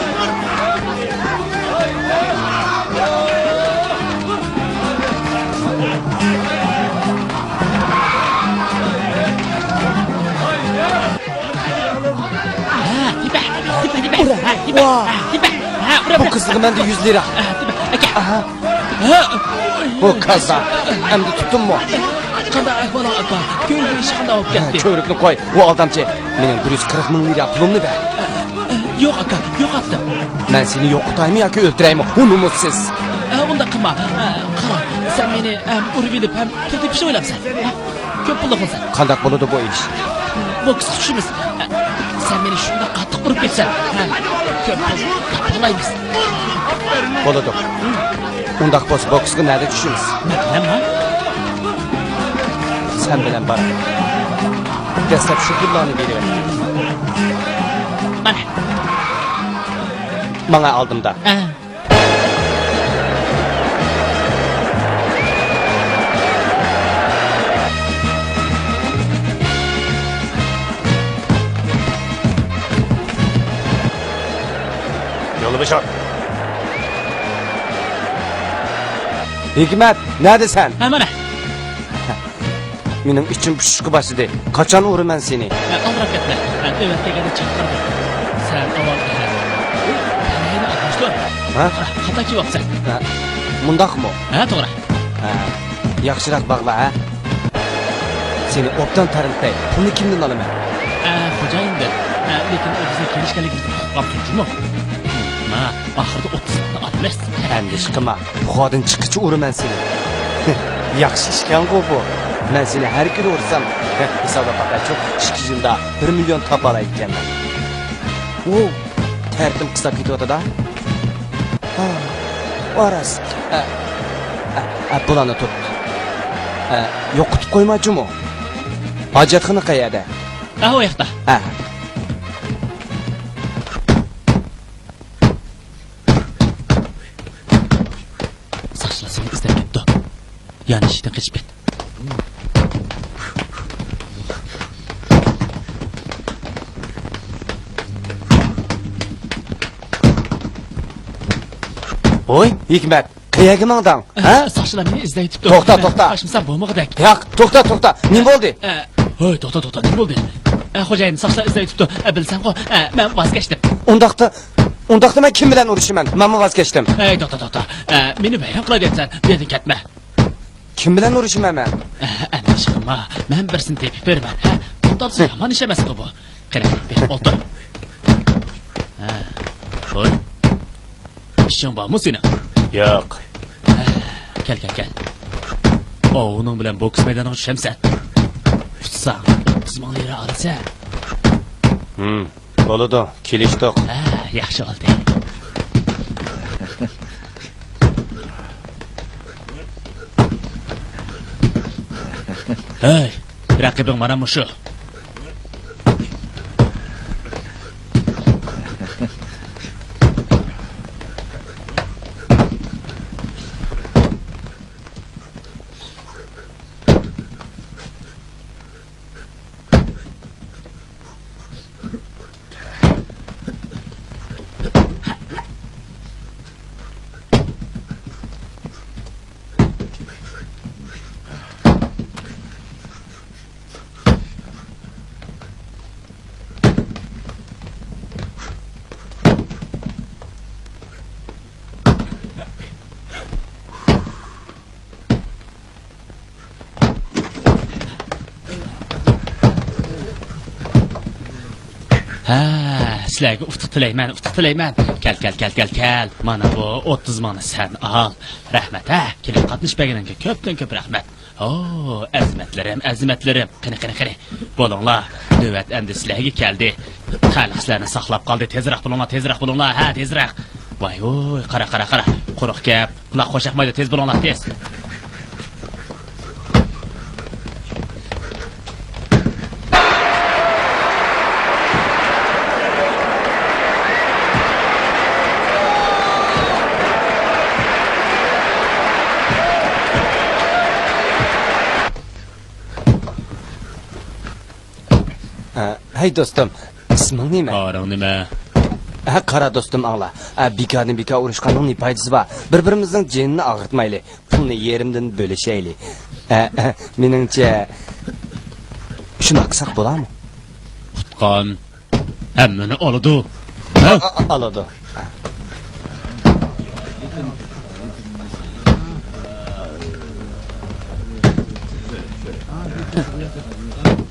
ھە، تېپە، تېپە، تېپە. ھە، تېپە. ھە، تېپە. ھە، ئۇرۇپ. بۇ قىزغا مەندە يۈز لىرا. ھە، تېپە. ئاكا. ئاھا. ھە. بۇ كازا. ئەمدى تۇتتۇممۇ؟ قانداق ئەھۋالىڭ، ئاكا؟ كۆۋرۈك ئىشى قانداق بولۇپ كەتتى؟ كۆۋرۈكنى قوي، ئۇ ئالدامچى. مېنىڭ بىر يۈز قىرىق مىڭ لىرا پۇلۇمنى بەر. يوق، ئاكا، يوقاتتىم. مەن سېنى يوقىتايمۇ ياكى ئۆلتۈرەيمۇ؟ ھۇ، نومۇسسىز. ئە، ئۇنداق قىلما. ئە، قارا، سەن مېنى، ئە، ئۇرۇپ ئېلىپ ھەم پۇل تېپىشنى ئويلاپسەن. ھە؟ كۆپ پۇللۇق بولسا. قانداق بولىدۇ بۇ ئىش؟ بوكسقا چۈشىمىز. ئە، سەن مېنى شۇنداق قاتتىق ئۇرۇپ كەتسەڭ، ھە، كۆپ پۇل تاپالايمىز. بولىدۇ. ئۇنداق بولسا بوكسقا نەدە چۈشىمىز؟ مەن بىلەنما؟ سەن بىلەن بار. دەسلەپ شۇ پۇللارنى بېرىۋەت. مانا. ماڭا ئالدىمدا. ئە. يولۋاس ھېكمەت، نەدىسەن؟ ھە، مانا. مېنىڭ ئىچىم پۇشۇشقا باشلىدى. قاچان ئۇرىمەن سېنى؟ ھە، ئالدىراپ كەتمە. ھە، نۆۋەت كەلگەندە چاقىرىمەن. سەن ئاۋۋال، ھە، تەلەينى ئالماشتۇر. ھە؟ قارا، خاتا كىيىۋاپسەن. ھە، مۇنداقمۇ؟ ھە، توغرا. ھە، ياخشىراق باغلا، ھە؟ سېنى ئوبدان تارلىتاي. پۇلنى كىمدىن ئالىمەن؟ ھە، خوجايىندىن. ھە، لېكىن ئۇ بىزنىڭ كېلىشكەنلىكىمىزنى ئۇقۇپ قاپتۇ جۇمۇ. ما، ئاخىرىدا ئوتتۇز مىڭنى ئالىمىز. ئەندىشە قىلما. پۇخادىن چىققىچە ئۇرىمەن سېنى. ياخشى ئىشكەنغۇ بۇ. مەن سېنى ھەر كۈنى ئۇرسام، ھېسابلاپ باقايچۇ، ئىككى يىلدا بىر مىليون تاپالايدىكەنمەن. ۋوۋ، تەرىتىم قىستاپ كېتىۋاتىدۇ. ھا، ئاراس. ئە، ئە، ئە، بۇلارنى تۇت. ئە، يوقىتىپ قويما جۇمۇ. ھاجەتخانا قەيەردە؟ ئە، ئۇ ياقتا. ھە. ساقچىلار سېنى ئىزدەپ كەپتۇ. يان ئىشىكتىن قېچىپ كەت. ۋوي، ھېكمەت، قەيەرگە ماڭدىڭ؟ ھە؟ ساقچىلار مېنى ئىزدەۋېتىپتۇ. توختا، توختا. قاچمىسام بولمىغۇدەك. ياق، توختا، توختا. نېمە بولدى؟ ئە، ھوي، توختا، توختا، نېمە بولدى؟ ئە، خوجايىن، ساقچىلار ئىزدەۋېتىپتۇ. ئە، بىلسەڭغۇ، ئە، مەن ۋاز كەچتىم. ئۇنداقتا، ئۇنداقتا مەن كىم بىلەن ئۇرۇشىمەن؟ مەنمۇ ۋاز كەچتىم. ئەي، توختا، توختا. ئە، مېنى ۋەيران قىلاۋېرىسەن، بۇ يەردىن كەتمە. كىم بىلەن ئۇرۇشىمەن مەن؟ ئە، ئەندىشە قىلما، مەن بىرسىنى تېپىپ بېرىمەن. ھە، توختامسەن، يامان ئىش ئەمەسقۇ بۇ. قېنى، بېرىپ ئولتۇر. ھە، قوي. ئىشىڭ بارمۇ سېنىڭ؟ ياق. ھە، كەل، كەل، كەل. ئاۋۇنىڭ بىلەن بوكس مەيدانىغا چۈشەمسەن؟ ئۇتساڭ، ئوتتۇز مىڭ لىرا ئالىسەن. ھىم، بولىدۇ، كېلىشتۇق. ھە، ياخشى بولدى. ھەي، رەقىبىڭ مانا مۇشۇ. ھە، سىلەرگە ئۇتۇق تىلەيمەن، ئۇتۇق تىلەيمەن. كەل، كەل، كەل، كەل، كەل. مانا بۇ ئوتتۇز مىڭنى سەن ئال. رەھمەت، ھە، كېلىپ قاتنىشىپ بەرگىنىڭگە كۆپتىن كۆپ رەھمەت. ھو، ئەزىمەتلىرىم، ئەزىمەتلىرىم. قېنى، قېنى، قېنى. بولۇڭلار، نۆۋەت ئەمدى سىلەرگە كەلدى. خەلق سىلەرنى ساقلاپ قالدى. تېزرەك بولۇڭلار، تېزرەك بولۇڭلار، ھە، تېزرەك. ۋاي ۋۇي، قارا، قارا، قارا. قۇرۇق گەپ. قۇلاق قوشاقمايدۇ، تېز بولۇڭلار، تېز. ھە، ھەي دوستۇم، ئىسمىڭ نېمە؟ قارىڭ نېمە؟ ھە، قارا دوستۇم، ئاڭلا. ھە، بىكاردىن بىكار ئۇرۇشقاننىڭ نېمە پايدىسى بار؟ بىر-بىرىمىزنىڭ جېنىنى ئاغرىتمايلى. پۇلنى يېرىمدىن بۆلۈشەيلى. ھە، ھە، مېنىڭچە، شۇنداق قىلساق بولارمۇ؟ ئۇتقان ھەممىنى ئالىدۇ. ھە؟ ئا-، ئا-، ئالىدۇ.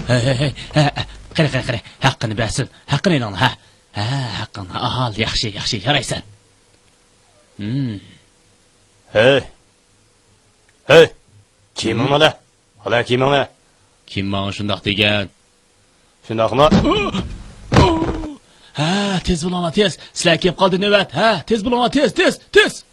ھەي، ھەي، ھەي، ھە، ھە، قېنى، قېنى، قېنى، ھەققىنى بەرسۇن، ھەققىنى ئېلىڭلار، ھە. ھە، ھەققىڭنى ئال، ياخشى، ياخشى، يارايسەن. ھىم. ھەي! ھەي! كىيىمىڭنى ئالا! ئالا كىيىمىڭنى! كىم ماڭا شۇنداق دېگەن؟ شۇنداقمۇ؟ ھە، تېز بولۇڭلار، تېز! سىلەرگە كېلىپ قالدى نۆۋەت! ھە، تېز بولۇڭلار، تېز، تېز، تېز!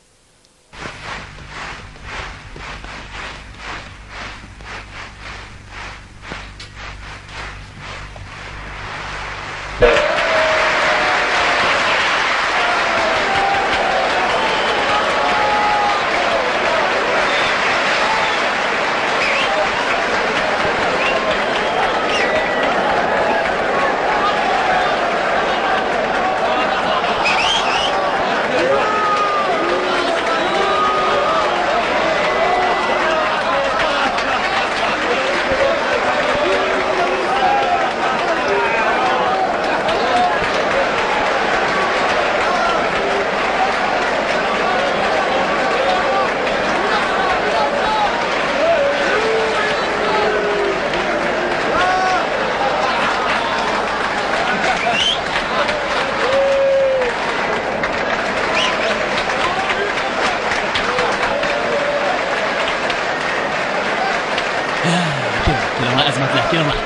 ئەزىمەتلەر، كېلىڭلار.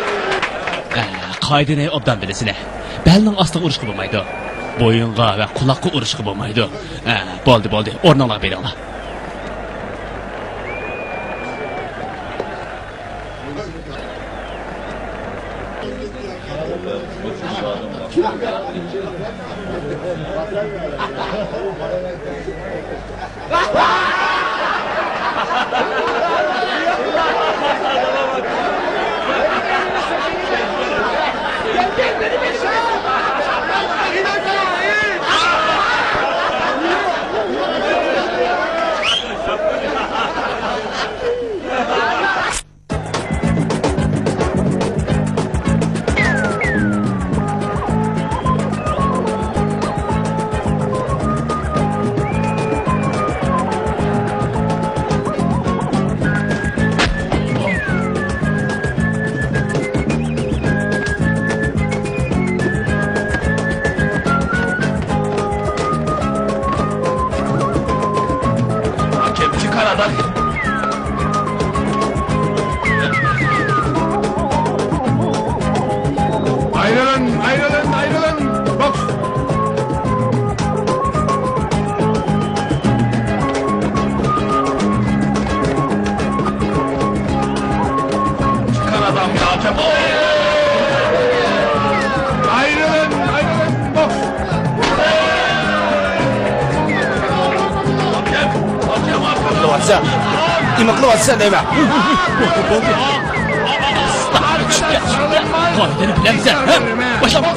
ئە، قائىدىنى ئوبدان بىلىسىلەر. بەلنىڭ ئاستىغا ئۇرۇشقا بولمايدۇ. بويۇنغا ۋە قۇلاققا ئۇرۇشقا بولمايدۇ. ئە، بولدى، بولدى. ئورنۇڭلارغا بېرىڭلار. Hakem çıkar adam. Ayrılın, ayrılın, ayrılın. Boks. Çıkar adam ya, çabuk. Ayrılın, ayrılın. Boks. قىلىۋاتىسەن. نېمە قىلىۋاتىسەن دەيمەن. قايتىنى بىلەمسەن، ھە؟ باشلا.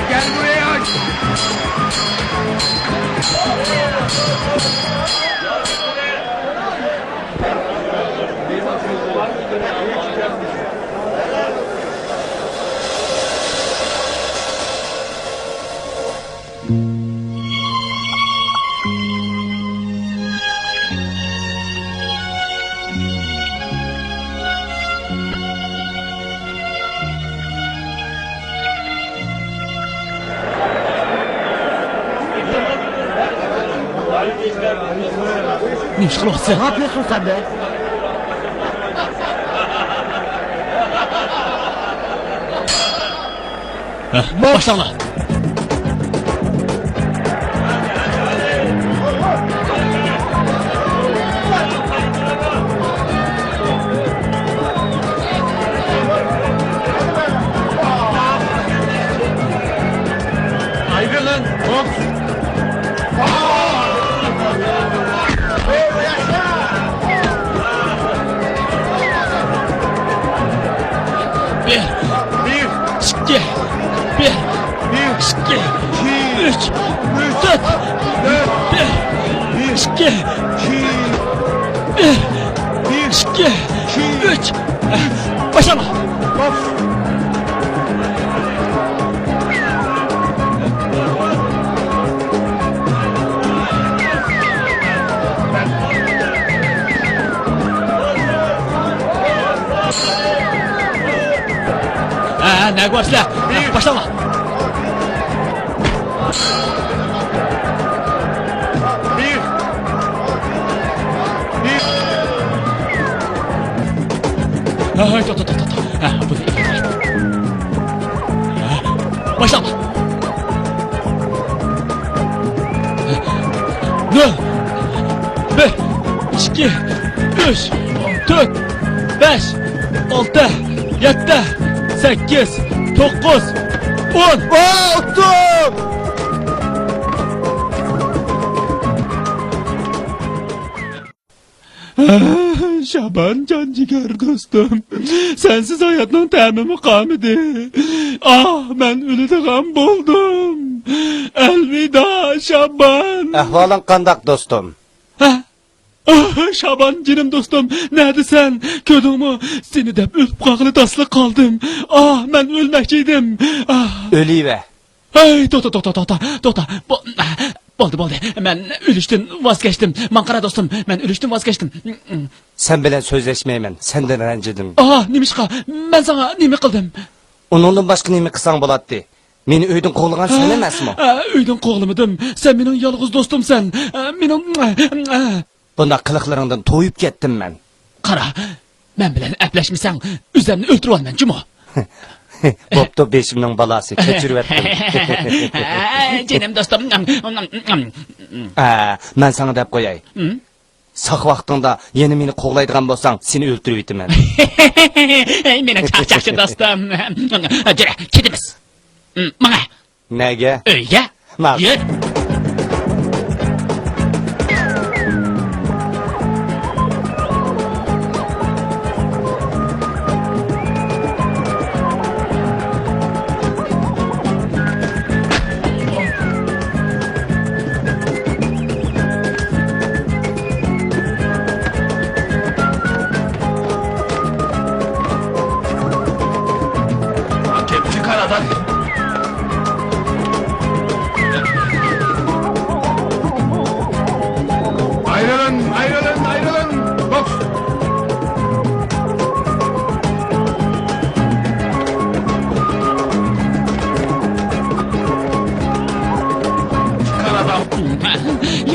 Gel buraya. نېمە ئىش قىلىۋاتىسەن؟ ھە، باشلاڭلار. Ayrılın. Hop. بىر، بىر، ئىككى، بىر، بىر، ئىككى، ئىككى، ئۈچ، ئۈچ، تۆت، تۆت، بىر، بىر، ئىككى، ئىككى، بىر، بىر، ئىككى، ئىككى، ئۈچ. باشلاڭلار. ھە، ھە، نەگە بارىسىلەر؟ ھە، باشلاڭلار. بىر. بىر. ھەي، توختا، توختا، توختا. ھە، بۇنى ئېلىپ. ھە، باشلا. نۆل، بىر، ئىككى، ئۈچ، تۆت، بەش، ئالتە، يەتتە، سەككىز، توققۇز، ئون. ۋاي، ئۇتتۇم! شابان جان جىگەر دوستۇم، سەنسىز ھاياتنىڭ تەمىمۇ قالمىدى. ئاھ، مەن ئۆلىدىغان بولدۇم. ئەلۋىدا، شابان. ئەھۋالىڭ قانداق، دوستۇم؟ ھە؟ ئاھ، شابان جېنىم دوستۇم، نەدىسەن؟ كۆردۈڭمۇ؟ سېنى دەپ ئۆلۈپ قالغىلى داسلا قالدىم. ئاھ، مەن ئۆلمەكچى ئىدىم. ئاھ. ئۆلۈۋەر. ھەي، توختا، توختا، توختا، توختا. بو-، بولدى، بولدى. مەن ئۆلۈشتىن ۋاز كەچتىم. ماڭا قارا، دوستۇم، مەن ئۆلۈشتىن ۋاز كەچتىم. سەن بىلەن سۆزلەشمەيمەن، سەندىن رەنجىدىم. ئاھ، نېمىشقا؟ مەن ساڭا نېمە قىلدىم؟ ئۇنىڭدىن باشقا نېمە قىلساڭ بولاتتى؟ مېنى ئۆيدىن قوغلىغان سەن ئەمەسمۇ؟ ھە، ئۆيدىن قوغلىمىدىم. سەن مېنىڭ يالغۇز دوستۇمسەن. ھە، مېنىڭ. بۇنداق قىلىقلىرىڭدىن تويۇپ كەتتىم مەن. قارا، مەن بىلەن ئەپلەشمىسەڭ، ئۆزۈمنى ئۆلتۈرۈۋالىمەن جۇمۇ. بوپتۇ، بېشىمنىڭ بالاسى، كەچۈرۈۋەتتىم. جېنىم دوستۇم. ئە، مەن ساڭا دەپ قوياي. ھىم؟ ساق ۋاقتىڭدا يەنە مېنى قوغلايدىغان بولساڭ، سېنى ئۆلتۈرۈۋېتىمەن. مېنىڭ چاقچاقچى دوستۇم. جۈرە، كېتىمىز. ماڭا. نەگە؟ ئۆيگە. ماقۇل. يۈر. Hakem, çık aradan. Ayrılın, ayrılın, ayrılın. Boks.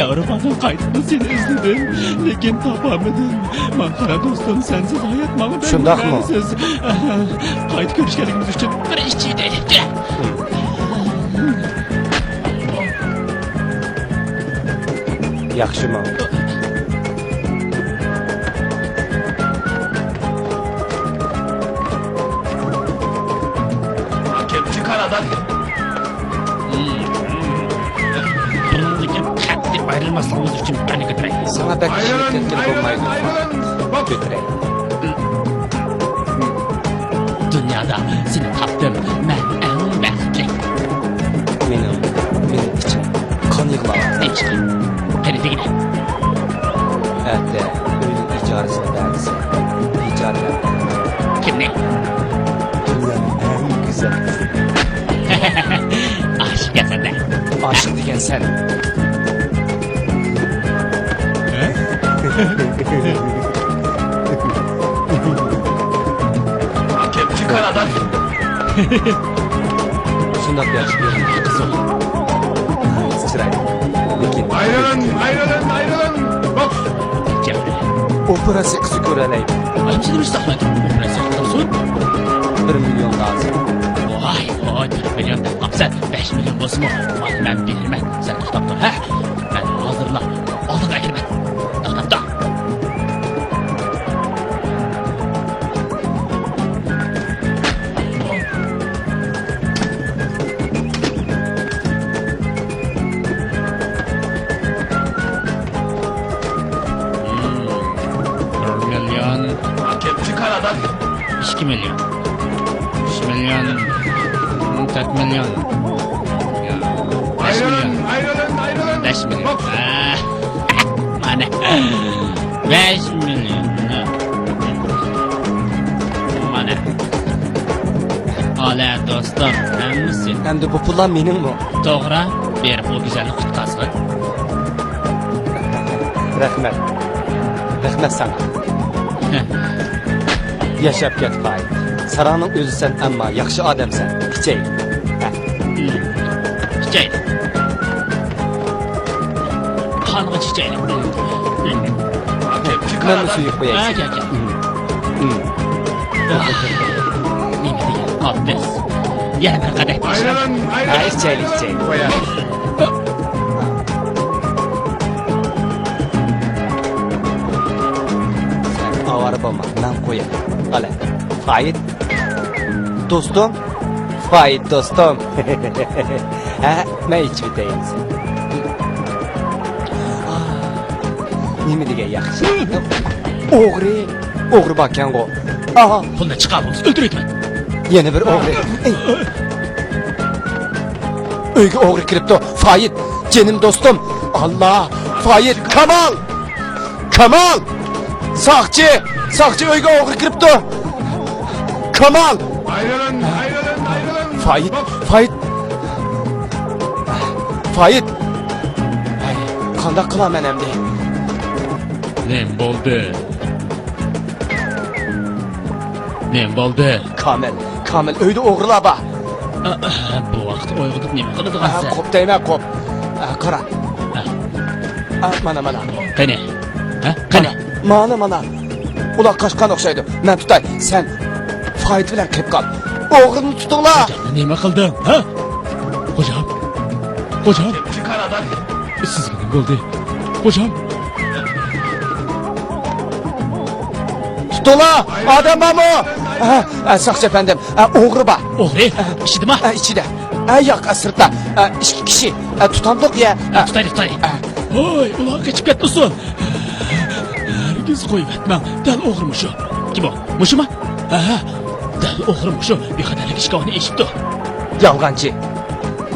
ياۋروپادىن قايتىپلا سېنى ئىزدىدىم، لېكىن تاپالمىدىم. ماڭا قارا دوستۇم، سەنسىز ھايات ماڭا بەك شۇنداقمۇ؟ مەنىسىز. قايتا كۆرۈشكەنلىكىمىز ئۈچۈن بىر ئىچىدە. ياخشىمۇ؟ Hakem, çık aradan. بۇنىڭدىن كېيىن قەتئىي ئايرىلماسلىقىمىز ئۈچۈن بىرنى كۆتۈرەي. ساڭا بەك ئىشىنىپ كەتكىلى بولمايدۇ. كۆتۈرەي. دۇنيادا سېنى تاپتىم، مەن ئەڭ بەختلىك. مېنىڭ، مېنىڭ ئىچىم قان يىغلاۋاتىدۇ. نېمىشقا؟ قېنى دېگىنە. ئەتە ئۆينىڭ ئىجارىسىنى بەرسە، ئىجارىدار. كىمنى؟ دۇنيانىڭ ئەڭ گۈزەل قىزى. ئاشىق ئىكەنسەن-دە. ئاشىق دېگەن سەن. Hakem, çık aradan. شۇنداق ياخشى كۆرۈنىدۇ. قىزىل. چىراي. لېكىن. Ayrılın, ayrılın, ayrılın. Boks. ئوپېراتسىيە قىلسا كۆرەلەيدۇ. ئايمىسىنى مۇشتاقلايدۇ. ئوپېراتسىيە قىلسۇن. بىر مىليون لازىم. ۋاي، ۋاي، بىر مىليون دەپ قاپسەن. بەش مىليون بولسىمۇ، مانا مەن بېرىمەن. سەن توختاپ تۇر، ھە؟ مەن ھازىرلا ئالدىغا كىرىمەن. توختاپ تۇر. بىر مىليون. ئىككى مىليون. ئۈچ مىليون. تۆت مىليون. بەش مىليون. بەش مىليون. ئە، مانا. بەش مىليون. مانا. ئالە، دوستۇم، ھەممىسى. ئەمدى بۇ پۇللار مېنىڭمۇ؟ توغرا، بېرىپ ئۇ گۈزەلنى قۇتقازغىن. رەھمەت. رەھمەت ساڭا. ياشاپ كەت، پايىت. ساراڭنىڭ ئۆزىسەن، ئەمما ياخشى ئادەمسەن. ئىچەي. ھە. ئىچەي. قانغا ئىچەيلى. مەنمۇ سۇ يۇيۇپ قوياي. ھە، كەل، كەل. نېمە دېگەن قابىس. يەنە بىر قەدەھ ئىچىڭ. ئايرىلىڭ، ئايرىلىڭ. ھە، ئىچەيلى، ئىچەيلى. قويە. سەن ئاۋارە بولما، مەن قوياي. قالە، فايىت. دوستۇم، فايىت دوستۇم. ھە، مەن ئىچىۋېتەي ئەمىسە. نېمە دېگەن ياخشى. ئوغرى، ئوغرى باركەنغۇ. ئاھا. پۇلنى چىقار بولمىسا ئۆلتۈرۈۋېتىمەن. يەنە بىر ئوغرى. ئۆيگە ئوغرى كىرىپتۇ. فايىت، جېنىم دوستۇم. ئاللا، فايىت، كامال! كامال! ساقچى! ساقچى، ئۆيگە ئوغرى كىرىپتۇ! كامال! ئايرىلىڭ، ئايرىلىڭ، ئايرىلىڭ! فايىت، فايىت! فايىت! ھەي، قانداق قىلارمەن ئەمدى؟ نېمە بولدى؟ نېمە بولدى؟ كامىل، كامىل، ئۆيدە ئوغرىلار بار. ئا، ئا، بۇ ۋاقىت ئويغىنىپ نېمە قىلىدىغانسەن؟ قوپ دەيمەن، قوپ. ئا، قارا. ئا. ئا، مانا، مانا. قېنى؟ ھە؟ قېنى؟ مانا، مانا، مانا. ئۇلار قاچقان ئوخشايدۇ. مەن تۇتاي، سەن فايىت بىلەن قېپ قال. ئوغرىنى تۇتۇڭلار! خوجامنى نېمە قىلدىڭ، ھە؟ خوجام؟ خوجام؟ سىزگە نېمە بولدى؟ خوجام؟ تۇتۇڭلار! ئادەم بارمۇ؟ ھە، ھە، ساقچى ئەپەندىم، ھە، ئوغرى بار. ئوغرى؟ ھە. ئىچىدىما؟ ھە، ئىچىدە. ھە، ياق، سىرتتا. ھە، ئىككى كىشى. ھە، تۇتامدۇق يە؟ ھە، تۇتايلى، تۇتايلى. ھە. ھوي، ئۇلار قېچىپ كەتمىسۇن. ھەرگىز قويۇۋەتمەڭ. دەل ئوغرى مۇشۇ. كىم ئۇ؟ مۇشۇما؟ ھە، دەل ئوغرى مۇشۇ. بىخەتەرلىك ئىشكاۋىنى ئېچىپتۇ. يالغانچى.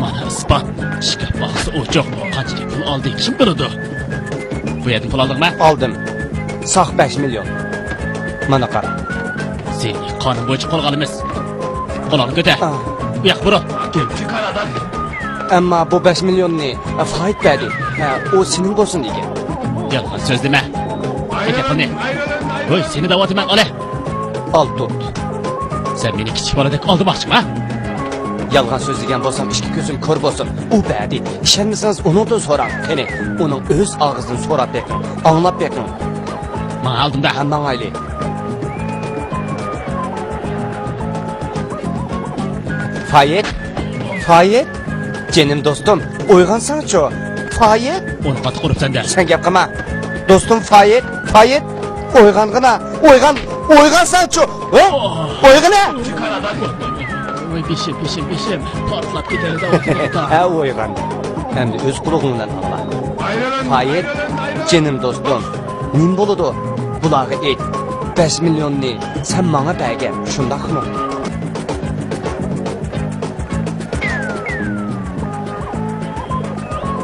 مانا ئىسپات. ئىشكاپ ئاغزى ئوچۇق. قانچىلىك پۇل ئالدى، كىم بىلىدۇ؟ بۇ يەردىن پۇل ئالدىڭما؟ ئالدىم. ساق بەش مىليون. مانا قارا. سېنى قانۇن بويىچە قولغا ئالىمىز. قولۇڭنى كۆتەر. ئا. بۇ ياققا بۇرۇل. ئەمما بۇ بەش مىليوننى، ئە، فايىت بەردى. ئە، ئۇ سېنىڭ بولسۇن دېگەن. يالغان سۆزلىمە. ئەكەل پۇلنى. ھوي، سېنى دەۋاتىمەن، ئالە. ئال تۇت. سەن مېنى كىچىك بالىدەك ئالدىماقچىما؟ يالغان سۆزلىگەن بولسام، ئىككى كۆزۈم كور بولسۇن. ئۇ بەردى. ئىشەنمىسىڭىز، ئۇنىڭدىن سوراڭ. قېنى، ئۇنىڭ ئۆز ئاغزىدىن سوراپ بېقىڭ. ئاڭلاپ بېقىڭ. ماڭا ئالدىمدا. ھە، ماڭايلى. فايىت، فايىت، جېنىم دوستۇم، ئويغانساڭچۇ، فايىت. ئۇنى قاتتىق ئۇرۇپسەن-دە. سەن گەپ قىلما. دوستۇم فايىت، فايىت، ئويغانغىنا، ئويغان، ئويغانساڭچۇ، ھە؟ ئويغىنا. ۋاي، بېشىم، بېشىم، بېشىم پارتلاپ كېتەلىدى. ھە، ئويغان. ئەمدى ئۆز قۇلىقىڭ بىلەن ئاڭلا. فايىت، جېنىم دوستۇم، نېمە بولىدۇ؟ بۇلارغا ئېيت، بەش مىليوننى سەن ماڭا بەرگەن، شۇنداقمۇ؟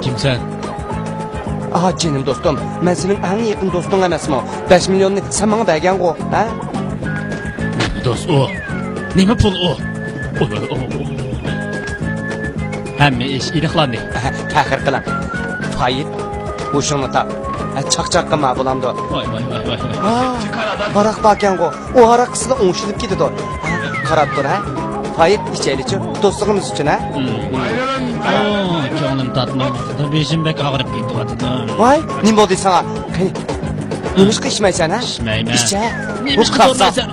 كىمسەن؟ ئاھ، جېنىم دوستۇم، مەن سېنىڭ ئەڭ يېقىن دوستۇڭ ئەمەسمۇ؟ بەش مىليوننى سەن ماڭا بەرگەنغۇ، ھە؟ نېمە دوست ئۇ؟ نېمە پۇل ئۇ؟ ئۇ، ئۇ، ئۇ، ئۇ. ھەممە ئىش ئېنىقلاندى. تەخىر قىلىڭ. فايىت، ھوشۇڭنى تاپ. ھە، چاقچاق قىلما، بولامدۇ؟ ۋاي، ۋاي، ۋاي، ۋاي، ۋاي. ھا، ھاراق باركەنغۇ. ئۇ ھاراق ئىچسىلا ئوڭشىلىپ كېتىدۇ. ھە، قاراپ تۇر، ھە. فايىت، ئىچەيلىچۇ، دوستلۇقىمىز ئۈچۈن، ھە. ئوو، كۆڭلۈم تاتمايۋاتىدۇ، بېشىم بەك ئاغرىپ كېتىۋاتىدۇ. ۋاي، نېمە بولدى ساڭا؟ قېنى، نېمىشقا ئىچمەيسەن، ھە؟ ئىچمەيمەن. ئىچە. نېمىشقا تۇرمايسەن؟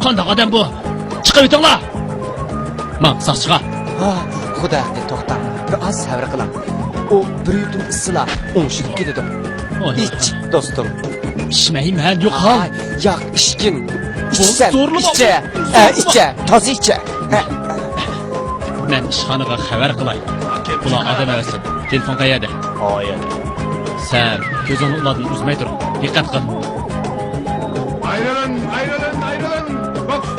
قانداق ئادەم بۇ؟ چىقىۋېتىڭلار! ماڭ، ساقچىغا. ھا، خۇدا ھەققى، توختاڭ. بىر ئاز سەۋر قىلىڭ. ئۇ بىر يۇتۇم ئىچسىلا ئوڭشىلىپ كېتىدۇ. ئىچ، دوستۇم. ئىچمەيمەن، يوقال. ھا، ياق، ئىچكىن. ئىچسەن، ئىچە. ئە، ئىچە، تازا ئىچە. ھە. مەن ئىشخانىغا خەۋەر قىلاي. بۇلار ئادەم ئەۋەتسۇن. تېلېفون قەيەردە؟ ھايات. سەن كۆزۈڭنى ئۇلاردىن ئۈزمەي تۇر. دىققەت قىل. ئايرىلىڭ، ئايرىلىڭ، ئايرىلىڭ! بوكس!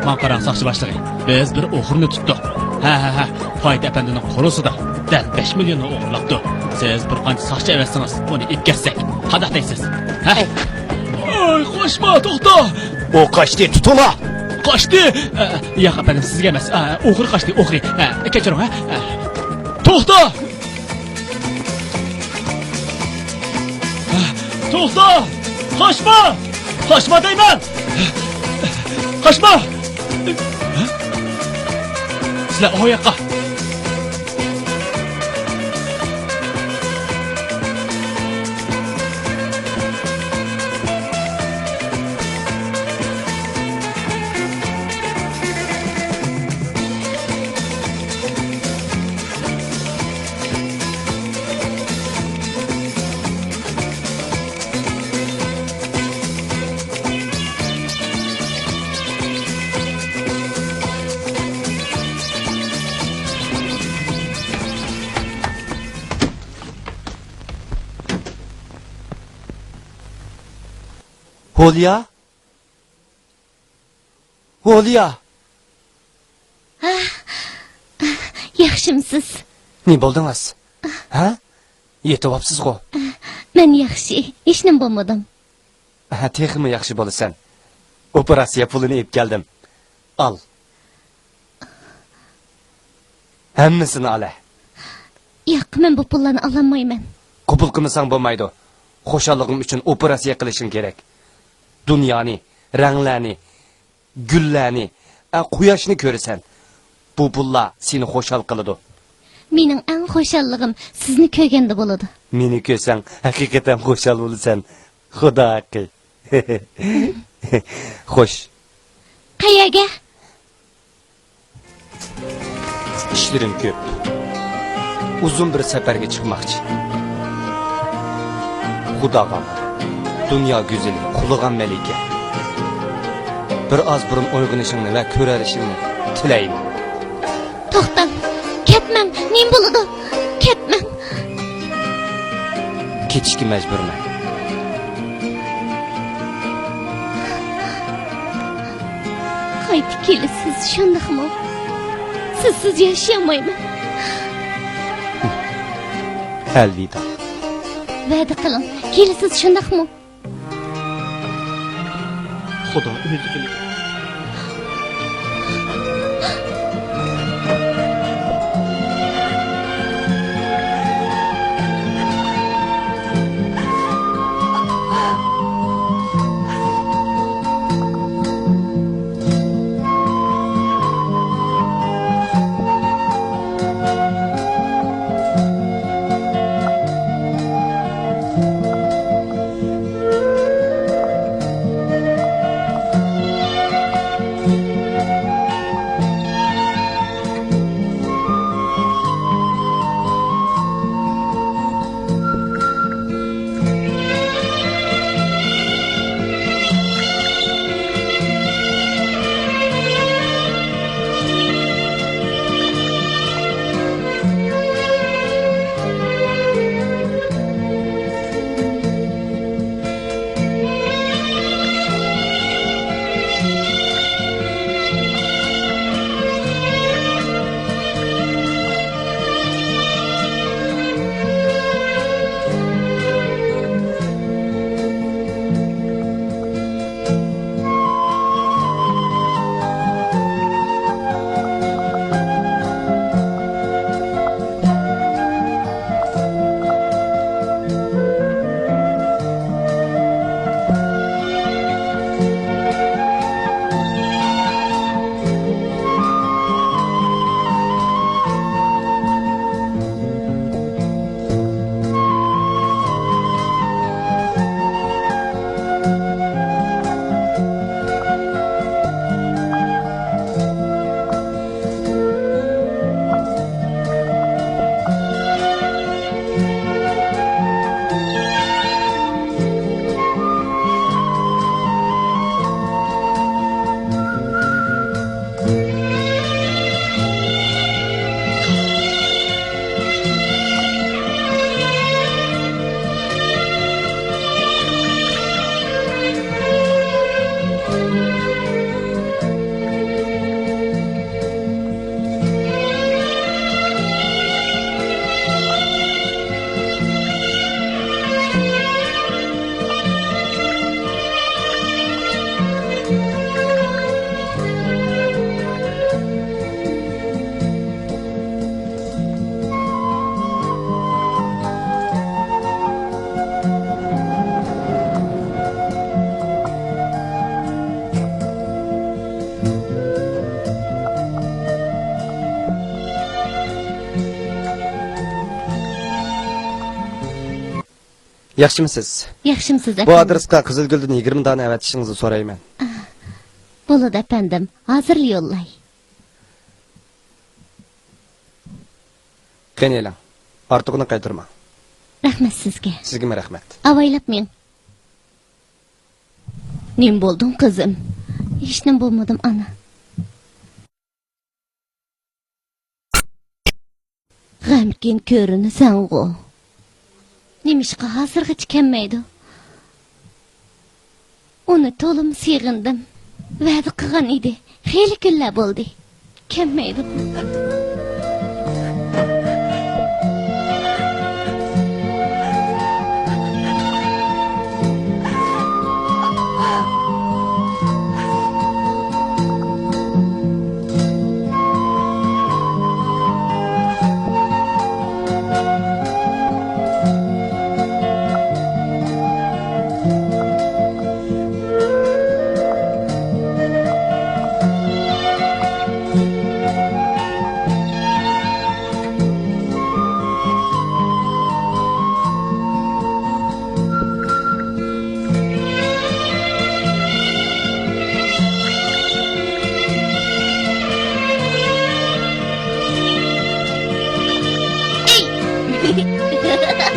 ماڭا قاراڭ، ساقچى باشلىقى. بىز بىر ئوغرىنى تۇتتۇق. ھە، ھە، ھە. فايىت ئەپەندىنىڭ قورۇسىدا دەل بەش مىليوننى ئوغرىلاپتۇ. سىز بىر قانچە ساقچى ئەۋەتسىڭىز، ئۇنى ئېلىپ كەتسەك، قانداق دەيسىز؟ ھە؟ ئەي. ئاي، قاچما، توختا! ئۇ قاچتى، تۇتۇڭلار! قاچتى! ئە، ياق، ئەپەندىم، سىزگە ئەمەس. ئە، ئوغرى قاچتى، ئوغرى. ئە، كەچۈرۈڭ، ھە؟ ئە. توختا! توختا! قاچما! قاچما دەيمەن! قاچما! سىلەر ئۇ ياققا! ھولىيا؟ ھولىيا! ھە؟ ياخشىمسىز؟ نېمە بولدىڭىز؟ ھە؟ يېتىۋاپسىزغۇ؟ مەن ياخشى، ھېچنېمە بولمىدىم. ھە، تېخىمۇ ياخشى بولىسەن. ئوپېراتسىيە پۇلىنى ئېلىپ كەلدىم. ئال. ھەممىسىنى ئالە. ياق، مەن بۇ پۇللارنى ئالالمايمەن. قوبۇل قىلمىساڭ بولمايدۇ. خۇشاللىقىم ئۈچۈن ئوپېراتسىيە قىلىشىڭ كېرەك. دۇنيانى، رەڭلەرنى، گۈللەرنى، ئە، قۇياشنى كۆرىسەن. بۇ پۇللار سېنى خۇشال قىلىدۇ. مېنىڭ ئەڭ خۇشاللىقىم سىزنى كۆرگەندە بولىدۇ. مېنى كۆرسەڭ، ھەقىقەتەن خۇشال بولىسەن. خۇدا ھەققى. خوش. قەيەرگە؟ ئىشلىرىم كۆپ. ئۇزۇن بىر سەپەرگە چىقماقچى. خۇداغا، دۇنيا گۈزىلى، قۇلىغان مەلىكە. بىر ئاز بۇرۇن ئويغىنىشىڭنى ۋە كۆرەلىشىڭنى تىلەيمەن. توختاڭ، كەتمەڭ، نېمە بولىدۇ؟ كەتمەڭ. كېتىشكە مەجبۇرمەن. قايتىپ كېلىسىز، شۇنداقمۇ؟ سىزسىز ياشىيالمايمەن. ئەلۋىدا. ۋەدە قىلىڭ، كېلىسىز، شۇنداقمۇ؟ خۇدا ئۆزى بىلىدۇ. ياخشىمۇسىز؟ ياخشىمۇسىز، بۇ ئەپەندىم؟ ئادرېسقا قىزىلگۈلدىن يىگىرمە دانە ئەۋەتىشىڭىزنى سورايمەن. بولىدۇ، ئەپەندىم. ھازىرلا يوللاي. قېنى ئېلىڭ. ئارتۇقىنى قايتۇرماڭ. رەھمەت سىزگە. سىزگىمۇ رەھمەت. ئاۋايلاپ مېڭىڭ. نېمە بولدۇڭ، قىزىم؟ ھېچنېمە بولمىدىم، ئانا. غەمكىن كۆرۈنىسەنغۇ. نېمىشقا ھازىرغىچە كەلمەيدۇ؟ ئۇنى تولىمۇ سېغىندىم. ۋەدە قىلغان ئىدى. خېلى كۈنلەر بولدى. كەلمەيدۇ.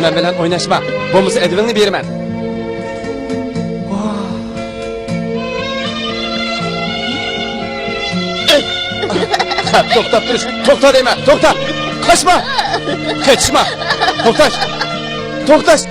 مەن بىلەن ئويناشما، بولمىسا ئەدىۋىڭنى بېرىمەن. توختاپ تۇرۇش، توختا دەيمەن، توختا! قاچما! قېچىشما! توختاش! توختاش!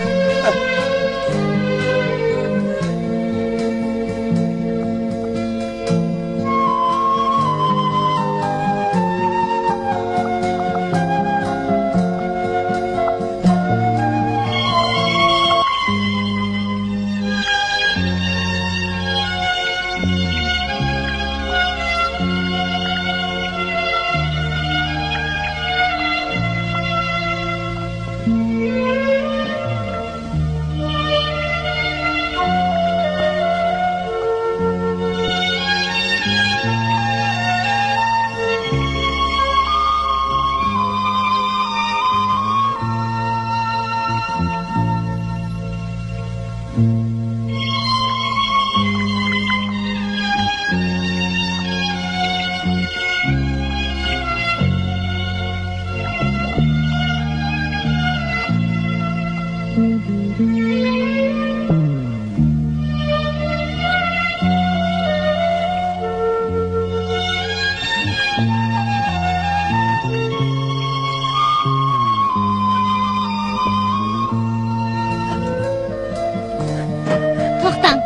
توختاڭ.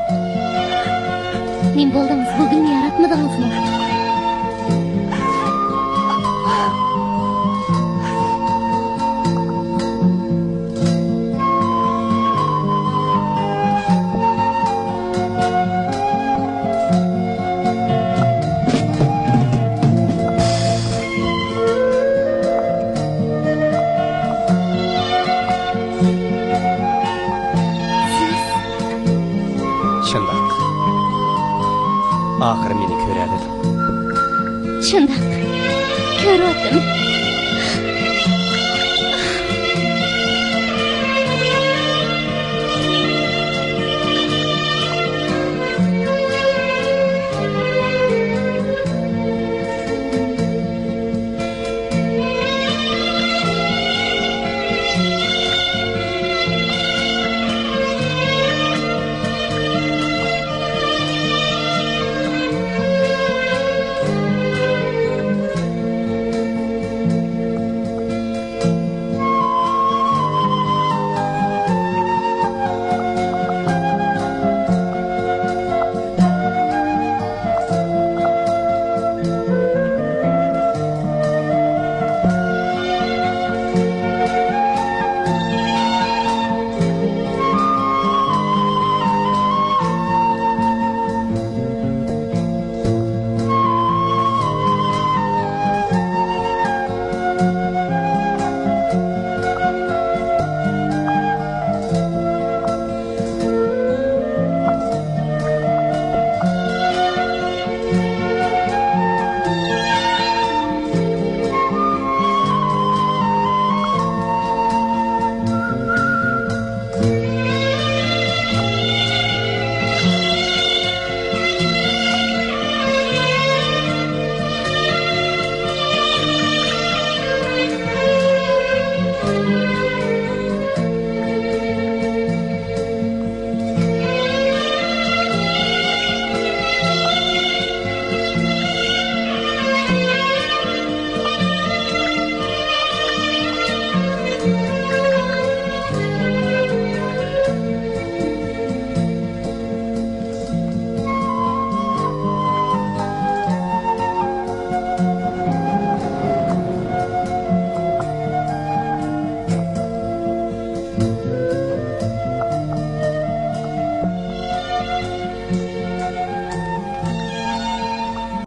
نېمە بولدىڭىز؟ بۇ گۈلنى ياراتمىدىڭىزمۇ؟ شۇنداق. ئاخىرى مېنى كۆرەلىدىڭ. شۇنداق. كۆرۈۋاتىمەن.